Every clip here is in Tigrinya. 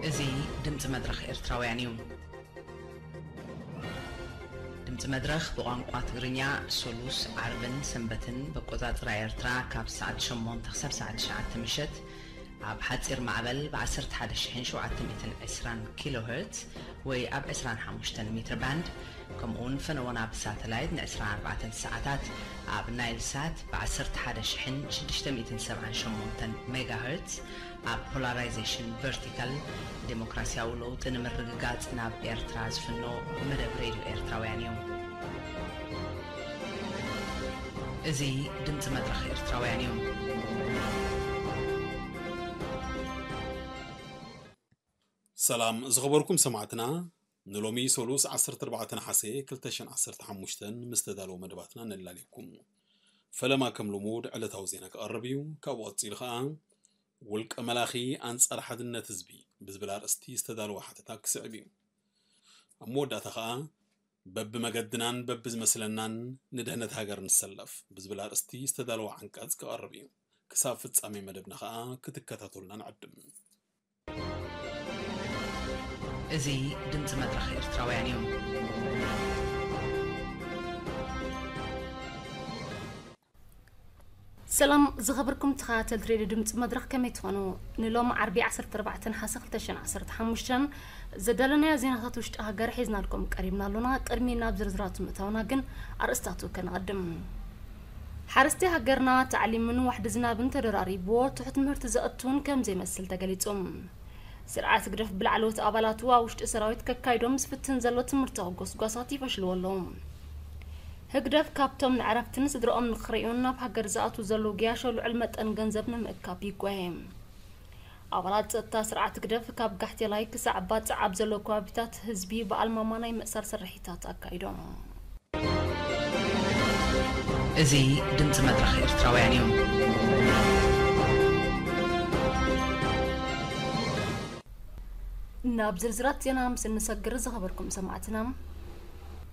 እዚ ድምፂ መድረኽ ኤርትራውያን እዩ። ድምፂ መድረኽ ብቋንቋ ትግርኛ ሶሉስ፣ ዓርብን ሰንበትን በቆፃፅራ ኤርትራ ካብ ሰዓት ሸሞንተ ክሳብ ሰዓት ትሽዓተ ምሸት ኣብ ሓፂር ማዕበል ብ ዓሰርተ ሓደ ሺሕን ሸውዓተ ሚእትን ዕስራን ኪሎ ሄርትዝ ወይ ኣብ ዕስራን ሓሙሽተን ሜትር ባንድ፣ ከምኡውን ፈነወና ብሳተላይት ን ዕስራን ኣርባዕተን ሰዓታት ኣብ ናይል ሳት ብ ዓሰርተ ሓደ ሺሕን ሽዱሽተ ሚእትን ሰብዓን ሸሞንተን ሜጋ ሄርትዝ ኣብ ፖላራይዜሽን ቨርቲካል፣ ዴሞክራሲያዊ ለውጢ ንምርግጋጽ ናብ ኤርትራ ዝፍኖ መደብ ሬድዮ ኤርትራውያን እዩ። እዚ ድምጺ መድረኽ ኤርትራውያን እዩ። ሰላም ዝኸበርኩም ሰማዕትና፣ ንሎሚ ሶሉስ ዓሰርተ ኣርባዕተ ነሓሰ ክልተ ሽሕን ዓሰርተ ሓሙሽተን ምስ ተዳለወ መደባትና ነላልየኩም። ፈለማ ከም ልሙድ ዕለታዊ ዜና ክቐርብ እዩ። ካብኡ ቀጺሉ ኸኣ ውልቀ መላኺ ኣንጻር ሓድነት ህዝቢ ብዝብል ኣርእስቲ ዝተዳለወ ሓተታ ክስዕብ እዩ። ኣብ መወዳእታ ኸኣ በብመገድናን በብዝመስለናን ንድሕነት ሃገር ንሰለፍ ብዝብል ኣርእስቲ ዝተዳለወ ዓንቀጽ ክቐርብ እዩ። ክሳብ ፍጻሜ መደብና ኸኣ ክትከታተሉና ንዕድም። እዚ ድምጺ መድረኽ ኤርትራውያን እዩ። ሰላም ዝኸበርኩም ተኸታተልቲ ሬድዮ ድምጺ መድረኽ፣ ከመይ ትኾኑ? ንሎም ዓርቢ ዓሰርተ ኣርባዕተ ነሓሰ ክልተ ሽሕን ዓሰርተ ሓሙሽተን ዘዳለናዮ ዜናታት ውሽጢ ሃገር ሒዝናልኩም ቀሪብና ኣሎና። ቅድሚ ናብ ዝርዝራቱ ምእታውና ግን ኣርእስታቱ ከነቐድም። ሓረስቲ ሃገርና ታዕሊምን ዋሕዲ ዝናብን ተደራሪብዎ ትሑት ምህርቲ ዘእቱን ከም ዘይመስል ተገሊጹ። ስርዓት ህግደፍ ብላዕለዎት ኣባላቱ ኣብ ውሽጢ ሰራዊት ከካይዶም ዝፍትን ዘሎ ትምህርታዊ ጎስጓሳት ይፈሽልዎ ኣለዉ። ህግደፍ ካብቶም ንዕረፍትን ስድረኦም ንኽርእዩን ናብ ሃገር ዝኣትዉ ዘለዉ ገያሾ ልዑል መጠን ገንዘብ ንምእካብ ይጓየ። ኣባላት ጸጥታ ስርዓት ህግደፍ ካብ ጋሕቴላይ ክሳዕ ባጽዕ ኣብ ዘለዉ ከባቢታት ህዝቢ ብኣልማማ ናይ ምእሳር ስርሒታት ኣካይዶም። እዚ ድምጺ መድረኽ ኤርትራውያን እዩ። ናብ ዝርዝራት ዜና ምስ እንሰግር ዝኸበርኩም ሰማዕትና፣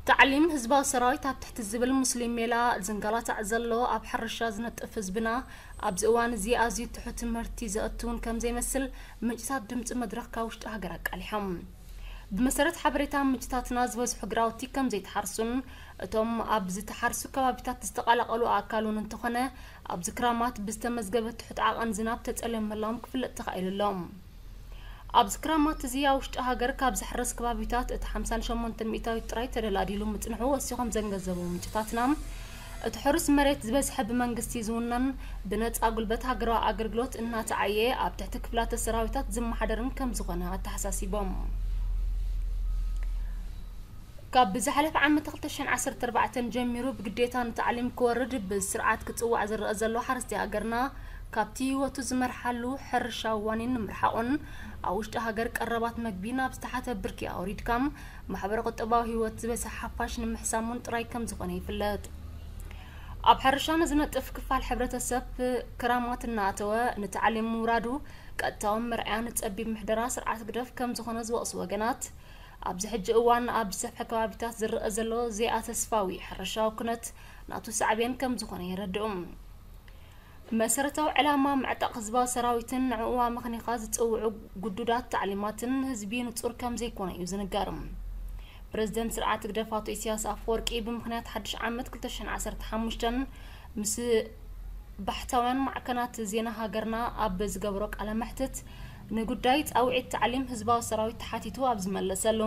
ታዕሊም ህዝባዊ ሰራዊት ኣብ ትሕቲ ዝብል ሙስሊም ሜላ ዝንገላታዕ ዘሎ ኣብ ሕርሻ ዝነጥፍ ህዝብና ኣብዚ እዋን እዚ ኣዝዩ ትሑት ትምህርቲ ዘእትውን ከም ዘይመስል ምንጭታት ድምጺ መድረኽ ካብ ውሽጢ ሃገር ኣቃሊሖም። ብመሰረት ሓበሬታ ምንጭታትና ዝበዝሑ ግራውቲ ከም ዘይተሓርሱን እቶም ኣብ ዝተሓርሱ ከባቢታት ዝተቓላቐሉ ኣካል እውን እንተኾነ ኣብዚ ክራማት ብዝተመዝገበ ትሑት ዓቐን ዝናብ ተጸልዮም ምህላዎም ክፍለጥ ተኻኢሉ ኣሎ። ኣብዚ ክራማት እዚ ኣብ ውሽጢ ሃገር ካብ ዝሕረስ ከባቢታት እቲ ሓምሳን ሸሞንተን ሚእታዊት ጥራይ ተደላዲሉ ምጽንሑ ወሲኾም ዘንገዘቡ ምንጭታትና፣ እቲ ሕሩስ መሬት ዝበዝሐ ብመንግስቲ ዝውነን ብነጻ ጉልበት ሃገራዊ ኣገልግሎት እናተዓየ ኣብ ትሕቲ ክፍላተ ሰራዊታት ዝመሓደርን ከም ዝኾነ ኣተሓሳሲቦም። ካብ ዝሓለፈ ዓመት ክልተ ሽሕን ዓሰርተ ኣርባዕተን ጀሚሩ ብግዴታ ንታዕሊም ክወርድ ብስርዓት ክጽዋዕ ዝረአ ዘሎ ሓረስቲ ሃገርና፣ ካብቲ ህይወቱ ዝመርሓሉ ሕርሻዊ ዋኒን ንምርሓቑን ኣብ ውሽጢ ሃገር ቀረባት መግቢ ናብ ዝተሓተ ብርኪ ኣውሪድካ ማሕበረ ቁጠባዊ ህይወት ዝበዝሐ ሓፋሽ ንምሕሳሙን ጥራይ ከም ዝኾነ ይፍለጥ። ኣብ ሕርሻ ንዝነጥፍ ክፋል ሕብረተሰብ ክራማት እናኣተወ ንታዕሊም ምውራዱ ቀጥታዊ መርኣያ ንጸቢብ ምሕደራ ስርዓት ህግደፍ ከም ዝኾነ ዝወቕሱ ወገናት፣ ኣብዚ ሕጂ እዋን ኣብ ዝሰፍሐ ከባቢታት ዝረአ ዘሎ ዘይኣተስፋዊ ሕርሻዊ ኩነት ናቱ ሳዕቤን ከም ዝኾነ የረድኡ። መሰረታዊ ዕላማ ምዕጣቕ ህዝባዊ ሰራዊትን ንዕኡ ኣመኽኒኻ ዝጽውዑ ግዱዳት ታዕሊማትን ንህዝቢ ንጹር ከም ዘይኮነ እዩ ዝንገር። ፕረዚደንት ስርዓት ህግደፍ ኣቶ ኢሳያስ ኣፈወርቂ ብምኽንያት ሓድሽ ዓመት ክልተ ሽሕን ዓሰርተ ሓሙሽተን ምስ ባሕታውያን ማዕከናት ዜና ሃገርና ኣብ ዝገበሮ ቃለ መሕትት፣ ንጉዳይ ጻውዒት ታዕሊም ህዝባዊ ሰራዊት ተሓቲቱ ኣብ ዝመለሰሉ፣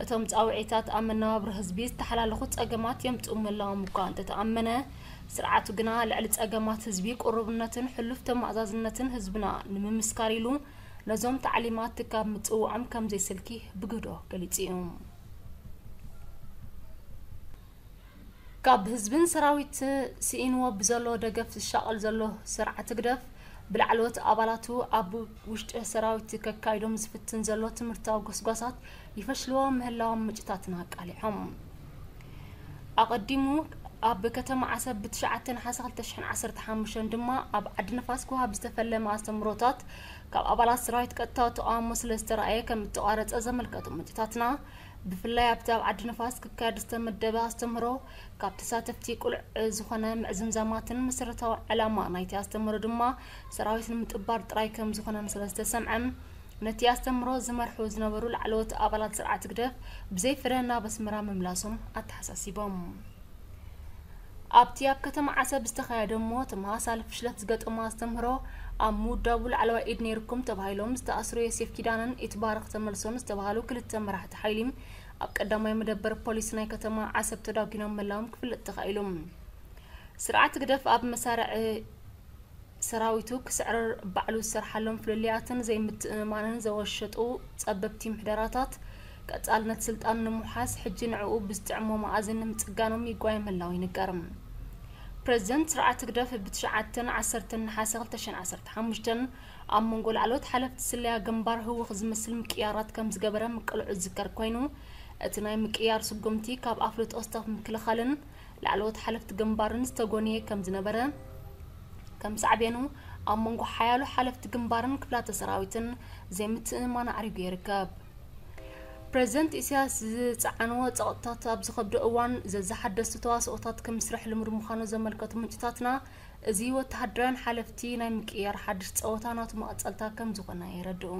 እቶም ጻውዒታት ኣብ መነባብሮ ህዝቢ ዝተሓላለኹ ጸገማት የምጽኡ ምህላዎም እኳ እንተተኣመነ፣ ስርዓቱ ግና ልዕሊ ጸገማት ህዝቢ ቅሩብነትን ሕሉፍ ተማእዛዝነትን ህዝብና ንምምስካር ኢሉ ነዞም ታዕሊማት ካብ ምጽውዖም ከም ዘይስልኪ ብግህዶ ገሊጹ እዩ። ካብ ህዝብን ሰራዊት ስኢንዎ ብዘሎ ደገፍ ዝሻቐል ዘሎ ስርዓት ህግደፍ፣ ብላዕለዎት ኣባላቱ ኣብ ውሽጢ ሰራዊት ከካይዶም ዝፍትን ዘሎ ትምህርታዊ ጎስጓሳት ይፈሽልዎ ምህላዎም ምንጭታትና ኣቃሊዖም። ኣቐዲሙ ኣብ ከተማ ዓሰብ ብትሽዓተ ነሓሰ ክልተ ሽሕን ዓሰርተ ሓሙሽተን ድማ ኣብ ዓዲ ንፋስ ክወሃብ ዝተፈለመ ኣስተምህሮታት ካብ ኣባላት ሰራዊት ቀጥታዊ ተቓውሞ ስለ ዝተራእየ ከም እተቋረጸ ዘመልከቱ ምንጭታትና፣ ብፍላይ ኣብቲ ኣብ ዓዲ ንፋስ ክካየድ ዝተመደበ ኣስተምህሮ ካብ ተሳተፍቲ ቅሉዕ ዝኾነ ምዕዝምዛማትን መሰረታዊ ዕላማ ናይቲ ኣስተምህሮ ድማ ሰራዊት ንምጥባር ጥራይ ከም ዝኾነን ስለ ዝተሰምዐ፣ ነቲ ኣስተምህሮ ዝመርሑ ዝነበሩ ላዕለዎት ኣባላት ስርዓት ህግደፍ ብዘይ ፍረ ናብ ኣስመራ ምምላሶም ኣተሓሳሲቦም። ኣብቲ ኣብ ከተማ ዓሰብ ዝተኻየደ እሞ ተመሳሳሊ ፍሽለት ዝገጠሞ ኣስተምህሮ ኣብ ምውዳቡ ላዕለዋይ ኢድ ነይርኩም ተባሂሎም ዝተኣስሩ ዮሴፍ ኪዳነን ኢትባረኽ ተመልሶን ዝተባሃሉ ክልተ መራሕቲ ሓይሊ ኣብ ቀዳማይ መደበር ፖሊስ ናይ ከተማ ዓሰብ ተዳጒኖም ምህላዎም ክፍለጥ ተኻኢሉ። ስርዓት ህግደፍ ኣብ መሳርዕ ሰራዊቱ ክስዕርር ባዕሉ ዝሰርሓሎም ፍልልያትን ዘይምትእምማንን ዘወሸጡ ጸበብቲ ምሕደራታት ቀጻልነት ስልጣን ንምውሓስ ሕጂ ንዕኡ ብዝጥዕሞ መኣዝን ንምጽጋኖም ይጓየ ምህላው ይንገር። ፕረዚደንት ስርዓት ህግደፍ ብትሽዓተን ዓሰርተን ነሓሰ ክልተ ሽሕን ዓሰርተ ሓሙሽተን ኣብ መንጎ ላዕለዎት ሓለፍቲ ስለያ ግንባር ህውኽ ዝመስል ምቅያራት ከም ዝገበረ ምቅልዑ ዝዝከር ኮይኑ፣ እቲ ናይ ምቅያር ስጉምቲ ካብ ኣፍልጦ ስታፍ ምክልኻልን ላዕለዎት ሓለፍቲ ግንባርን ዝተጎንየ ከም ዝነበረ፣ ከም ሳዕቤኑ ኣብ መንጎ ሓያሎ ሓለፍቲ ግንባርን ክፍላተ ሰራዊትን ዘይምትእምማን ኣዕሪጉ ይርከብ። ፕረዚደንት ኢሳያስ ዝጸዓንዎ ጸቕጥታት ኣብ ዝኸብዶ እዋን ዘዘሓደስቲ ተዋስኦታት ክምስርሕ ልሙድ ምዃኑ ዘመልከቱ ምንጭታትና፣ እዚ ወተሃደራውያን ሓለፍቲ ናይ ምቅያር ሓድሽ ጸወታ ናቱ መቐጸልታ ከም ዝኾነ የረድኡ።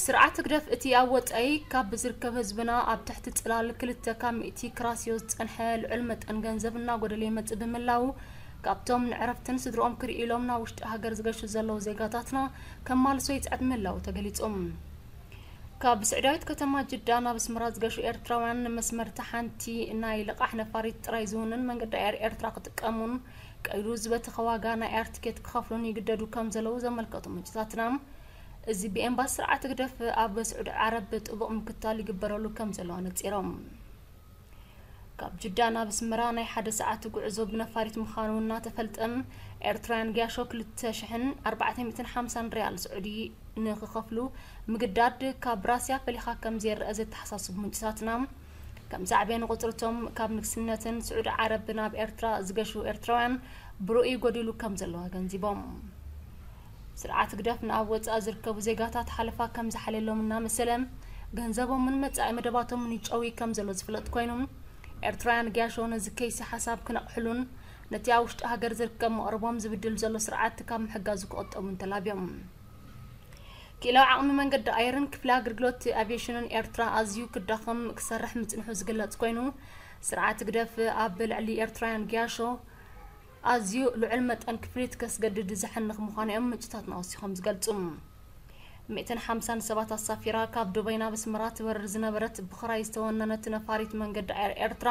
ስርዓት ህግደፍ እቲ ኣብ ወጻኢ ካብ ዝርከብ ህዝብና ኣብ ትሕቲ ጽላል ክልተ ካብ ሚእቲ ክራስዮ ዝጸንሐ ልዑል መጠን ገንዘብ እናጎደለ ይመጽእ ብምህላዉ፣ ካብቶም ንዕረፍትን ስድርኦም ክርእዩ ኢሎም ናብ ውሽጢ ሃገር ዝገሹ ዘለዉ ዜጋታትና ከማልሶ ይጽዕት ምህላዉ ተገሊጹ። ካብ ስዑዳዊት ከተማ ጅዳ ናብ ኣስመራ ዝገሹ ኤርትራውያን ንመስመርቲ ሓንቲ ናይ ልቓሕ ነፋሪት ጥራይ ዝውንን መንገዲ ኣየር ኤርትራ ክጥቀሙን ቀይሩ ዝበተኸ ዋጋ ናይ ኣየር ትኬት ክኸፍሉን ይግደዱ ከም ዘለዉ ዘመልከቱ ምንጭታትና፣ እዚ ብኤምባሲ ስርዓት ህግደፍ ኣብ ስዑዲ ዓረብ ጥቡቕ ምክትታል ይግበረሉ ከም ዘሎ ኣነጺሮም። ካብ ጅዳ ናብ ኣስመራ ናይ ሓደ ሰዓት ጉዕዞ ብነፋሪት ምዃኑ እናተፈልጠ፣ ኤርትራውያን ገያሾ ክልተ ሽሕን ኣርባዕተ ሚእትን ሓምሳን ሪያል ስዑዲ ንኽኸፍሉ ምግዳድ ካብ ራስያ ፈሊኻ ከም ዘይረኣ ዘተሓሳስቡ ምንጭታትና፣ ከም ሳዕቤን ቁጽሪ እቶም ካብ ንግስነትን ስዑዲ ዓረብ ናብ ኤርትራ ዝገሹ ኤርትራውያን ብርኡይ ጎዲሉ ከም ዘሎ ኣገንዚቦም። ስርዓት ህግደፍ ንኣብ ወጻኢ ዝርከቡ ዜጋታት ሓለፋ ከም ዝሓልየሎም እናመሰለ፣ ገንዘቦምን መጻኢ መደባቶምን ይጨዊ ከም ዘሎ ዝፍለጥ ኮይኑ፣ ኤርትራውያን ገያሾ ነዚ ከይሲ ሓሳብ ክነቕሕሉን ነቲ ኣብ ውሽጢ ሃገር ዝርከብ መቕርቦም ዝብድል ዘሎ ስርዓት ካብ ምሕጋዙ ክቕጠቡን ተላብዮም። ክኢላዊ ዓቕሚ መንገዲ ኣየርን ክፍሊ ኣገልግሎት ኣቪዬሽንን ኤርትራ ኣዝዩ ክዳኸም ክሰርሕ ምጽንሑ ዝግለጽ ኮይኑ፣ ስርዓት ህግደፍ ኣብ ልዕሊ ኤርትራውያን ገያሾ ኣዝዩ ልዑል መጠን ክፍሊት ከስገድድ ዘሕንኽ ምዃኑ እዮም ምንጭታትና ወሲኾም ዝገልጹ። ሚእትን ሓምሳን ሰባት ኣሳፊራ ካብ ዱባይ ናብ ኣስመራ ትበርር ዝነበረት ብኽራይ ዝተወነነት ነፋሪት መንገዲ ኣየር ኤርትራ፣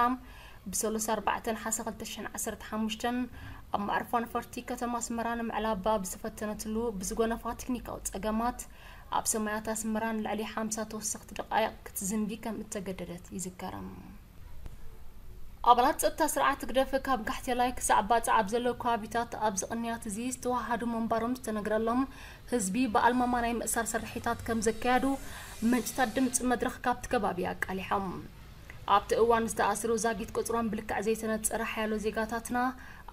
ብሰሉስ ኣርባዕተ ነሓሰ ክልተ ሽሕን ዓሰርተ ሓሙሽተን ኣብ መዕርፎ ነፈርቲ ከተማ ኣስመራ ንምዕላባ ብዝፈተነትሉ ብዝጎነፋ ቴክኒካዊ ጸገማት ኣብ ሰማያት ኣስመራ ንልዕሊ ሓምሳ ተወሰኽቲ ደቃይቕ ክትዝንቢ ከም እተገደደት ይዝከር። ኣባላት ጸጥታ ስርዓት ህግደፍ ካብ ጋሕቴላይ ክሳዕ ባጽዕ ኣብ ዘለዉ ከባቢታት ኣብዚ ቅንያት እዚ ዝተዋሃዱ ምንባሮም ዝተነግረሎም ህዝቢ ብኣልማማ ናይ ምእሳር ስርሒታት ከም ዘካየዱ ምንጭታት ድምፂ መድረኽ ካብቲ ከባቢ ኣቃሊሖም። ኣብቲ እዋን ዝተኣስሩ ዛጊት ቁጽሮም ብልክዕ ዘይተነጸረ ሓያሎ ዜጋታትና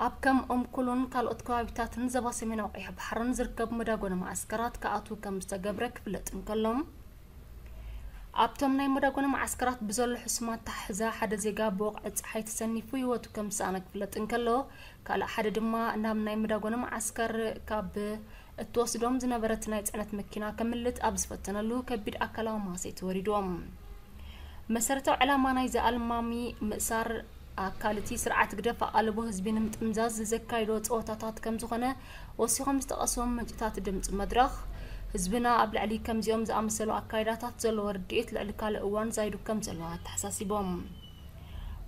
ኣብ ከም ኦምኩሉን ካልኦት ከባቢታትን ዘባ ሰሜናዊ ቀይሕ ባሕርን ዝርከቡ መዳጎኒ መዓስከራት ክኣትዉ ከም ዝተገብረ ክፍለጥ እንከሎ፣ ኣብቶም ናይ መዳጎኒ መዓስከራት ብዘሎ ሕሱማት ተሓሕዛ ሓደ ዜጋ ብወቕዒ ጸሓይ ተሰኒፉ ህይወቱ ከም ዝሰኣነ ክፍለጥ እንከሎ፣ ካልእ ሓደ ድማ ናብ ናይ መዳጎኒ መዓስከር ካብ እትወስዶም ዝነበረት ናይ ጽዕነት መኪና ከምልጥ ኣብ ዝፈተነሉ ከቢድ ኣካላዊ ማህሰይቲ ወሪድዎም። መሰረታዊ ዕላማ ናይዚ ኣልማሚ ምእሳር ኣካል እቲ ስርዓት ህግደፍ ኣቓልቦ ህዝቢ ንምጥምዛዝ ዘካይዶ ጸወታታት ከም ዝኾነ ወሲኾም ዝጠቐስዎም ምንጭታት ድምፂ መድረኽ፣ ህዝብና ኣብ ልዕሊ ከምዚኦም ዝኣመሰሉ ኣካይዳታት ዘለዎ ርድኢት ልዕሊ ካልእ እዋን ዛይዱ ከም ዘሎ ኣተሓሳሲቦም።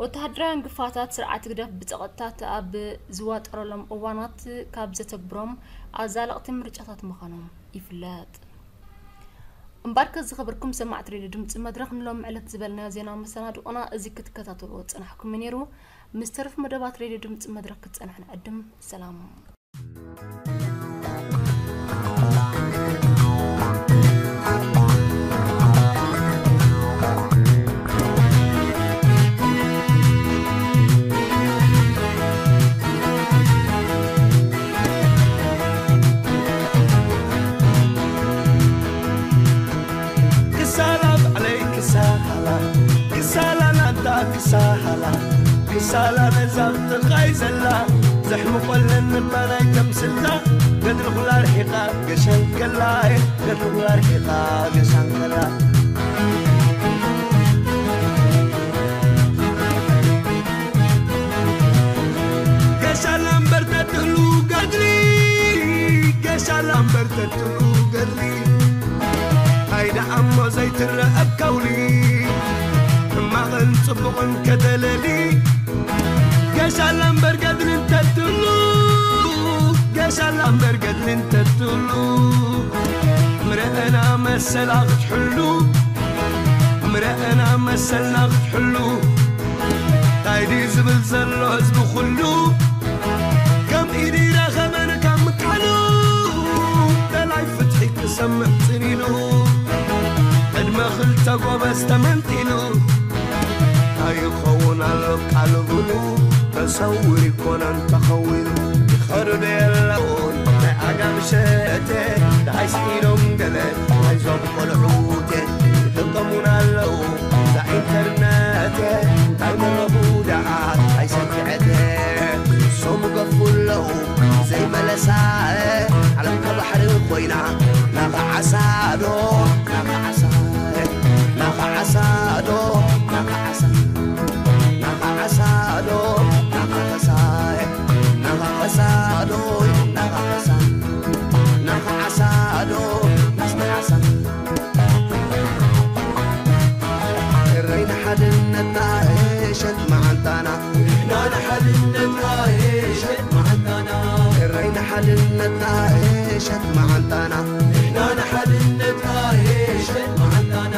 ወተሃደራውያን ግፋታት ስርዓት ህግደፍ ብጸቕጥታት ኣብ ዝዋጠረሎም እዋናት ካብ ዘተግብሮም ኣዛለቕቲ ምርጫታት ምዃኖም ይፍለጥ። እምበርከ ዝኸበርኩም ሰማዕቲ ሬድዮ ድምፂ መድረኽ ንሎም ዕለት ዝበልናዮ ዜና መሰናድቑና እዚ ክትከታተልዎ ዝጸናሕኩም ነይሩ። ምስ ተረፉ መደባት ሬድዮ ድምፂ መድረኽ ክትጸንሑ ንዕድም። ሰላም። ክሳላ ባዕለይ ክሳላ፣ ክሳላ ናታ ክሳላ፣ ክሳላ ነዛ ጥቓይ ዘላ፣ ዘሕምቆለን እባ ናይ ተምስላ፣ ገድሊ ኩላ ርሒቓ ገሻን ከላ፣ ገድሊ ኩላ ርሒቓ ገሻን ከላ። ገሻላ እምበር ተትህሉ ገድሊ፣ ገሻላ እምበር ተትህሉ ገድሊ፣ እንታይ ደኣ እሞ ዘይትረአ ከውሊ፣ ሕማቕን ጽቡቕን ከተለሊ። ገሻላ እምበር ገድሊ እንተትህሉ፣ ገሻላ እምበር ገድሊ እንተትህሉ፣ ምረአና መሰላ ክትሕሉ፣ ምረአና መሰልና ክትሕሉ። እንታይ ድዩ ዝብል ዘሎ ህዝቢ ኩሉ፣ ከም ኢድ ይረኸበን ካብ ምካኑ፣ ደላይ ፍትሒ ክሰምዕ ጽን ኢሉ፣ ዕድመ ክልተ ጎበዝ ተመንጢሉ። ኣይኸውን ኣሎ ቃል ብሉ፣ ተሰውር ይኮነን ተኸዊሉ። ይኸዱ ዶ የለውን ናይ ዓጋም ሸተ፣ ደሃይ ስኢኖም ገለ ናይዞም ቆልዑቴ። ይጥቀሙን ኣለዉ እዛ ኢንተርነቴ፣ እንታይ መረቡ ደኣ ኣይሰኪዐቴ። ንሶም ገፉ ኣለዉ ዘይመለሳ፣ ዓለም ከባሕሪ ኮይና ናኻ ዓሳ ዶ፣ ናኻ ዓሳ፣ ናኻ ዓሳ ዶ፣ ናኻ ዓሳ፣ ናኻ ዓሳ ዶ፣ ናኻ ዓሳ፣ ናኻ ዓሳ ዶ፣ ናኻ ዓሳ፣ ናኻ ዓሳ ዶ፣ ናስና ዓሳ። እረይ ንሓድነትና፣ እሸት መዓንጣና። ንሕና ንሓድነትና፣ እሸት መዓንጣና። እረይ ንሓድነትና፣ እሸት መዓንጣና። ንሕና ንሓድነትና፣ እሸት መዓንጣና።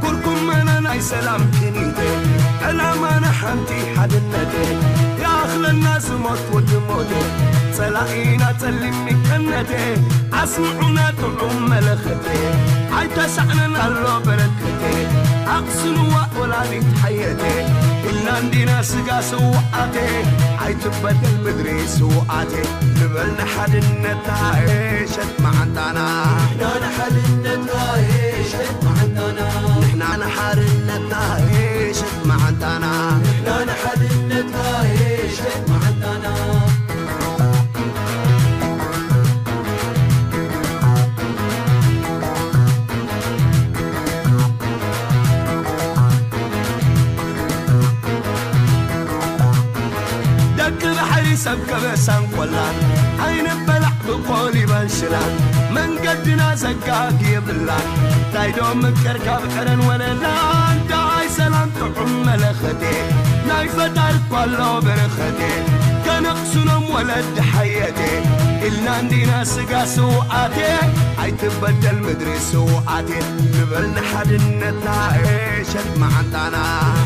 ኩርኩም መነ ናይ ሰላም ቅኒተ፣ ዕላማና ሓንቲ ሓድነተ፣ ይኣኽለና ዝሞት ወዲ ሞተ፣ ጸላኢና ጸሊም ሚቀነተ፣ ኣስምዑና ጥዑም መለኸተ፣ ኣይተሳዕነን ኣሎ በረከተ፣ ኣቕስንዋ ወላዲት ሓየተ፣ ኢልና እንዲና ስጋ ስውኣተ፣ ኣይትበደል ምድሪ ስውኣተ፣ ንበል ንሓድነትና እሸት መዓንጣና። ንሕና ንሓድነትና እሸት መዓንጣና። ንሕና ንሓድነትና እሸት መዓንጣና። ንሕና ንሓድነትና እሸት መዓንጣና። ደቂ ባሕሪ ሰብ ከበሳን ቆላን፣ ኣይንበላዕ ብቆሊባን ሽላን፣ መንገድና ዘጋግ የብላን። እንታይ ዶ ምቅር ካብ ዕረን ወለላን፣ ደሃይ ሰላም ጥዑም መለኸቴ፣ ናይ ፈጣሪ እኳ ኣሎ በረኸቴ፣ ከነቕስኖም ወለዲ ሓየቴ፣ ኢልና እንዲና ስጋ ስውኣቴ፣ ኣይትበደል ምድሪ ስውኣቴ፣ ንበል ንሓድነትና እሸት መዓንጣና።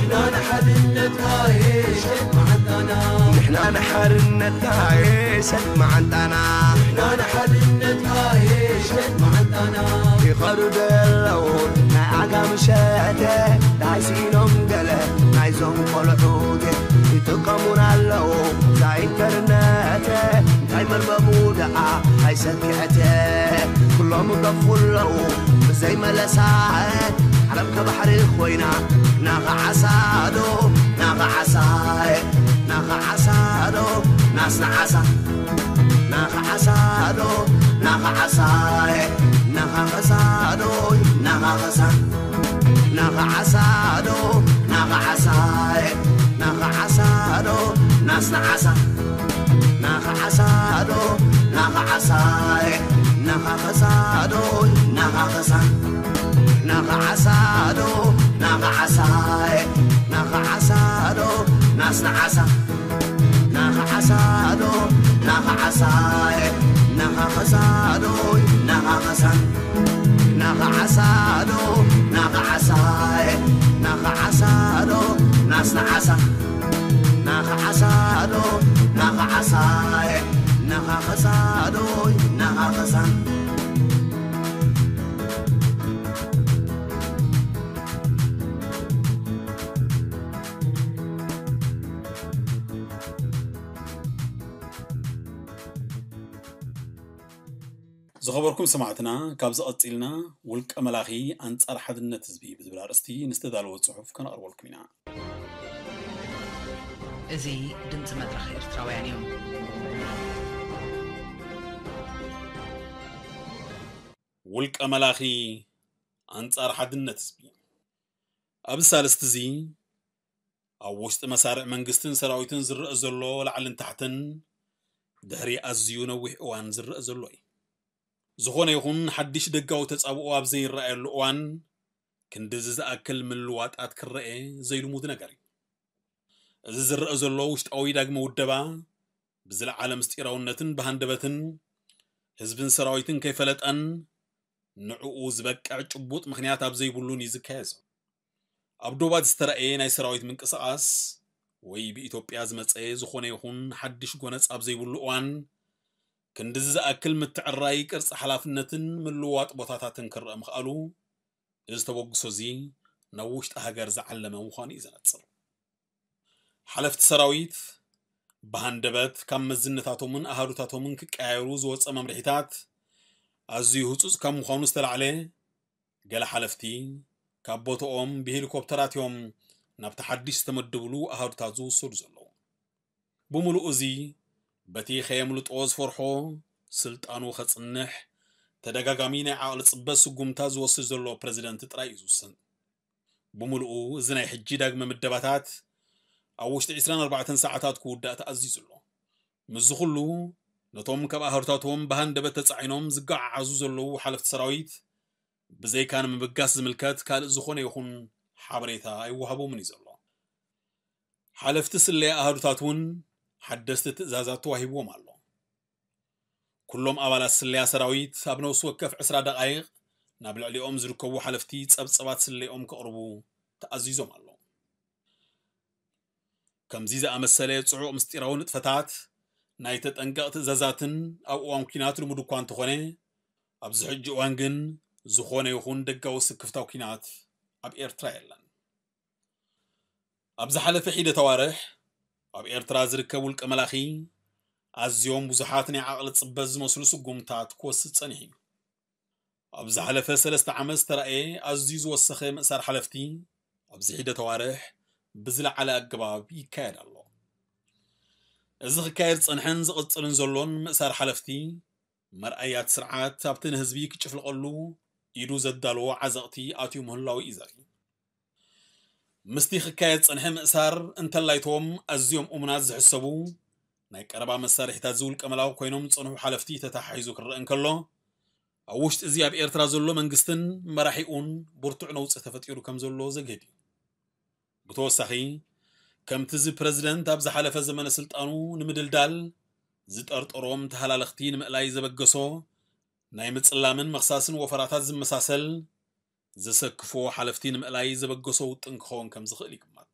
ንሕና ንሓድነትና እሸት መዓንጣና። ንሕና ንሓድነትና እሸት መዓንጣና። ንሕና ንሓድነትና እሸት መዓንጣና። ይኸዱ ዶ የለውን ናይ ዓጋም ሸተ፣ ዳይ ስኢኖም ገለ ናይዞም ቆልዑቴ። ይጥቀሙና ኣለዉ እዛ ኢንተርነተ፣ እንታይ መርበቡ ደኣ ኣይሰኪዐተ። ኩሎም ይገፉ ኣለዉ ብዘይ መለሳ፣ ዓለም ከባሕሪ ኮይና፣ ናኻ ዓሳ ዶ፣ ናኻ ዓሳ፣ ናኻ ዓሳ ዶ፣ ናስና ዓሳ፣ ናኻ ዓሳ ዶ፣ ናኻ ዓሳ፣ ናኻ ኸሳ ዶ፣ ናኻ ኸሳ፣ ናኻ ዓሳ ዶ፣ ናኻ ዓሳ፣ ናኻ ዓሳ ዶ፣ ናስና ዓሳ፣ ናኻ ዓሳ ዶ፣ ናኻ ዓሳ፣ ናኻ ኸሳ ዶ፣ ናኻ ኸሳ፣ ናኻ ዓሳ ዶ፣ ናኻ ዓሳ፣ ናኻ ዓሳ ዶ፣ ናስና ዓሳ፣ ናኻ ዓሳ ዶ፣ ናኻ ዓሳ፣ ናኻ ኸሳ ዶ፣ ናኻ ኸሳ፣ ናኻ ዓሳ ዶ፣ ናኻ ዓሳ፣ ናኻ ዓሳ ዶ፣ ናስና ዓሳ፣ ናኻ ዓሳ ዶ፣ ናኻ ዓሳ፣ ናኻ ኸሳ ዶ፣ ናኻ ኸሳ። ዝኸበርኩም ሰማዕትና፣ ካብ ዝቐጺልና ውልቀ መላኺ ኣንጻር ሓድነት ህዝቢ ብዝብል ኣርእስቲ ንዝተዳለወ ጽሑፍ ከነቕርበልኩም ኢና። እዚ ድምፂ መድረኽ ኤርትራውያን እዩ። ውልቀ መላኺ ኣንጻር ሓድነት ህዝቢ። ኣብዚ ሳልስቲ እዚ ኣብ ውሽጢ መሳርዕ መንግስትን ሰራዊትን ዝረአ ዘሎ ላዕልን ታሕትን ድሕሪ ኣዝዩ ነዊሕ እዋን ዝረአ ዘሎ እዩ። ዝኾነ ይኹን ሓድሽ ደጋዊ ተጻብኦ ኣብ ዘይረኣየሉ እዋን ክንድዚ ዝኣክል ምልዋጣት ክረአ ዘይልሙድ ነገር እዩ። እዚ ዝረአ ዘሎ ውሽጣዊ ዳግመ ውደባ ብዝለዓለ ምስጢራውነትን ብሃንደበትን ህዝብን ሰራዊትን ከይፈለጠን ንዕኡ ዝበቅዕ ጭቡጥ ምኽንያት ኣብ ዘይብሉን እዩ ዝካየድ ዘሎ። ኣብ ዶባት ዝተራእየ ናይ ሰራዊት ምንቅስቓስ ወይ ብኢትዮጵያ ዝመጸ ዝኾነ ይኹን ሓድሽ ጎነጽ ኣብ ዘይብሉ እዋን ክንድዚ ዝኣክል ምትዕራይ ቅርጺ ሓላፍነትን ምልውዋጥ ቦታታትን ክረአ ምኽኣሉ እዚ ተበግሶ እዚ ናብ ውሽጢ ሃገር ዝዓለመ ምዃኑ እዩ ዘነጽር። ሓለፍቲ ሰራዊት ብሃንደበት ካብ መዝነታቶምን ኣሃዱታቶምን ክቀያየሩ ዝወፀ መምርሒታት ኣዝዩ ህፁፅ ካብ ምዃኑ ዝተላዕለ ገለ ሓለፍቲ ካብ ቦትኦም ብሄሊኮፕተራት እዮም ናብቲ ሓድሽ ዝተመደብሉ ኣሃዱታት ዝውሰዱ ዘለዉ። ብምሉኡ እዚ በቲ ከየምልጦ ዝፈርሖ ስልጣኑ ከጽንሕ ተደጋጋሚ ናይ ዓቕሊ ጽበት ስጉምታ ዝወስድ ዘሎ ፕረዚደንት ጥራይ እዩ ዝውስን። ብምሉኡ እዚ ናይ ሕጂ ዳግመ ምደባታት ኣብ ውሽጢ ዕስራን ኣርባዕተን ሰዓታት ክውዳእ ተኣዚዙ ኣሎ። ምስዚ ኩሉ ነቶም ካብ ኣህርታቶም ብሃንደበት ተጻዒኖም ዝገዓዓዙ ዘለዉ ሓለፍቲ ሰራዊት ብዘይካ ንምብጋስ ዝምልከት ካልእ ዝኾነ ይኹን ሓበሬታ ኣይወሃቦምን እዩ ዘሎ። ሓለፍቲ ስለያ ኣሃዱታት እውን ሓደስቲ ትእዛዛት ተዋሂብዎም ኣሎ። ኩሎም ኣባላት ስለያ ሰራዊት ኣብ ነፍሲ ወከፍ ዕስራ ደቓይቕ ናብ ልዕሊኦም ዝርከቡ ሓለፍቲ ጸብጸባት ስለኦም ከቕርቡ ተኣዚዞም ኣሎ። ከምዚ ዝኣመሰለ ጽዑቕ ምስጢራዊ ንጥፈታት ናይ ተጠንቀቕ ትእዛዛትን ኣብ እዋን ኲናት ልሙድ እኳ እንተኾነ፣ ኣብዚ ሕጂ እዋን ግን ዝኾነ ይኹን ደጋዊ ስክፍታዊ ኲናት ኣብ ኤርትራ የለን። ኣብ ዝሓለፈ ሒደት ኣዋርሕ ኣብ ኤርትራ ዝርከብ ውልቀ መላኺ ኣዝዮም ብዙሓት ናይ ዓቕሊ ጽበት ዝመስሉ ስጉምታት ክወስድ ጸኒሑ እዩ። ኣብ ዝሓለፈ ሰለስተ ዓመት ዝተራእየ ኣዝዩ ዝወሰኸ ምእሳር ሓለፍቲ ኣብዚ ሒደት ኣዋርሕ ብዝለዓለ ኣገባብ ይካየድ ኣሎ። እዚ ክካየድ ዝጸንሐን ዝቕጽልን ዘሎን ምእሳር ሓለፍቲ መርኣያ እቲ ስርዓት ኣብቲ ንህዝቢ ክጭፍልቐሉ ኢዱ ዘዳለዎ ዓዘቕቲ ኣትዩ ምህላዉ እዩ ዘርኢ። ምስቲ ክካየድ ዝጸንሐ ምእሳር እንተላይቶም ኣዝዮም እሙናት ዝሕሰቡ ናይ ቀረባ መሳርሒታት ዝውልቀ መላኺ ኮይኖም ዝጸንሑ ሓለፍቲ ተተሓሒዙ ክረአ እንከሎ፣ ኣብ ውሽጢ እዚ ኣብ ኤርትራ ዘሎ መንግስትን መራሒኡን ብርቱዕ ነውጺ ተፈጢሩ ከም ዘሎ ዘግህድ እዩ። ብተወሳኺ ከምቲ እዚ ፕረዚደንት ኣብ ዝሓለፈ ዘመነ ስልጣኑ ንምድልዳል ዝጠርጠሮም ተሃላለኽቲ ንምእላይ ዘበገሶ ናይ ምጽላምን መኽሳስን ወፈራታት ዝመሳሰል ዘሰክፎ ሓለፍቲ ንምእላይ ዘበገሶ ውጥን ክኸውን ከም ዝኽእል ይግመት።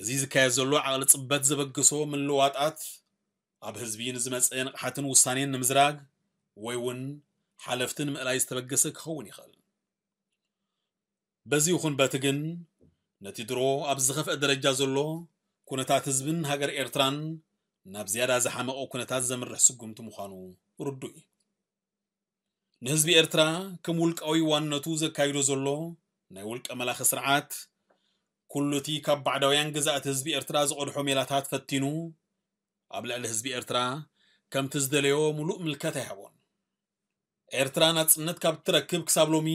እዚ ዝካየድ ዘሎ ዓቕሊ ጽበት ዘበገሶ ምልዋጣት ኣብ ህዝቢ ንዝመጸ ንቕሓትን ውሳኔን ንምዝራግ ወይ እውን ሓለፍቲ ንምእላይ ዝተበገሰ ክኸውን ይኽእል። በዚ ይኹን በቲ ግን ነቲ ድሮ ኣብ ዝኸፍአ ደረጃ ዘሎ ኩነታት ህዝብን ሃገር ኤርትራን ናብ ዝያዳ ዝሓመቐ ኩነታት ዘምርሕ ስጉምቲ ምዃኑ ርዱእ እዩ። ንህዝቢ ኤርትራ ከም ውልቃዊ ዋንነቱ ዘካይዶ ዘሎ ናይ ውልቀ መላኺ ስርዓት ኩሉ እቲ ካብ ባዕዳውያን ገዛእቲ ህዝቢ ኤርትራ ዝቐድሖ ሜላታት ፈቲኑ ኣብ ልዕሊ ህዝቢ ኤርትራ ከምቲ ዝደለዮ ምሉእ ምልከት ኣይሃቦን። ኤርትራ ናጽነት ካብ እትረክብ ክሳብ ሎሚ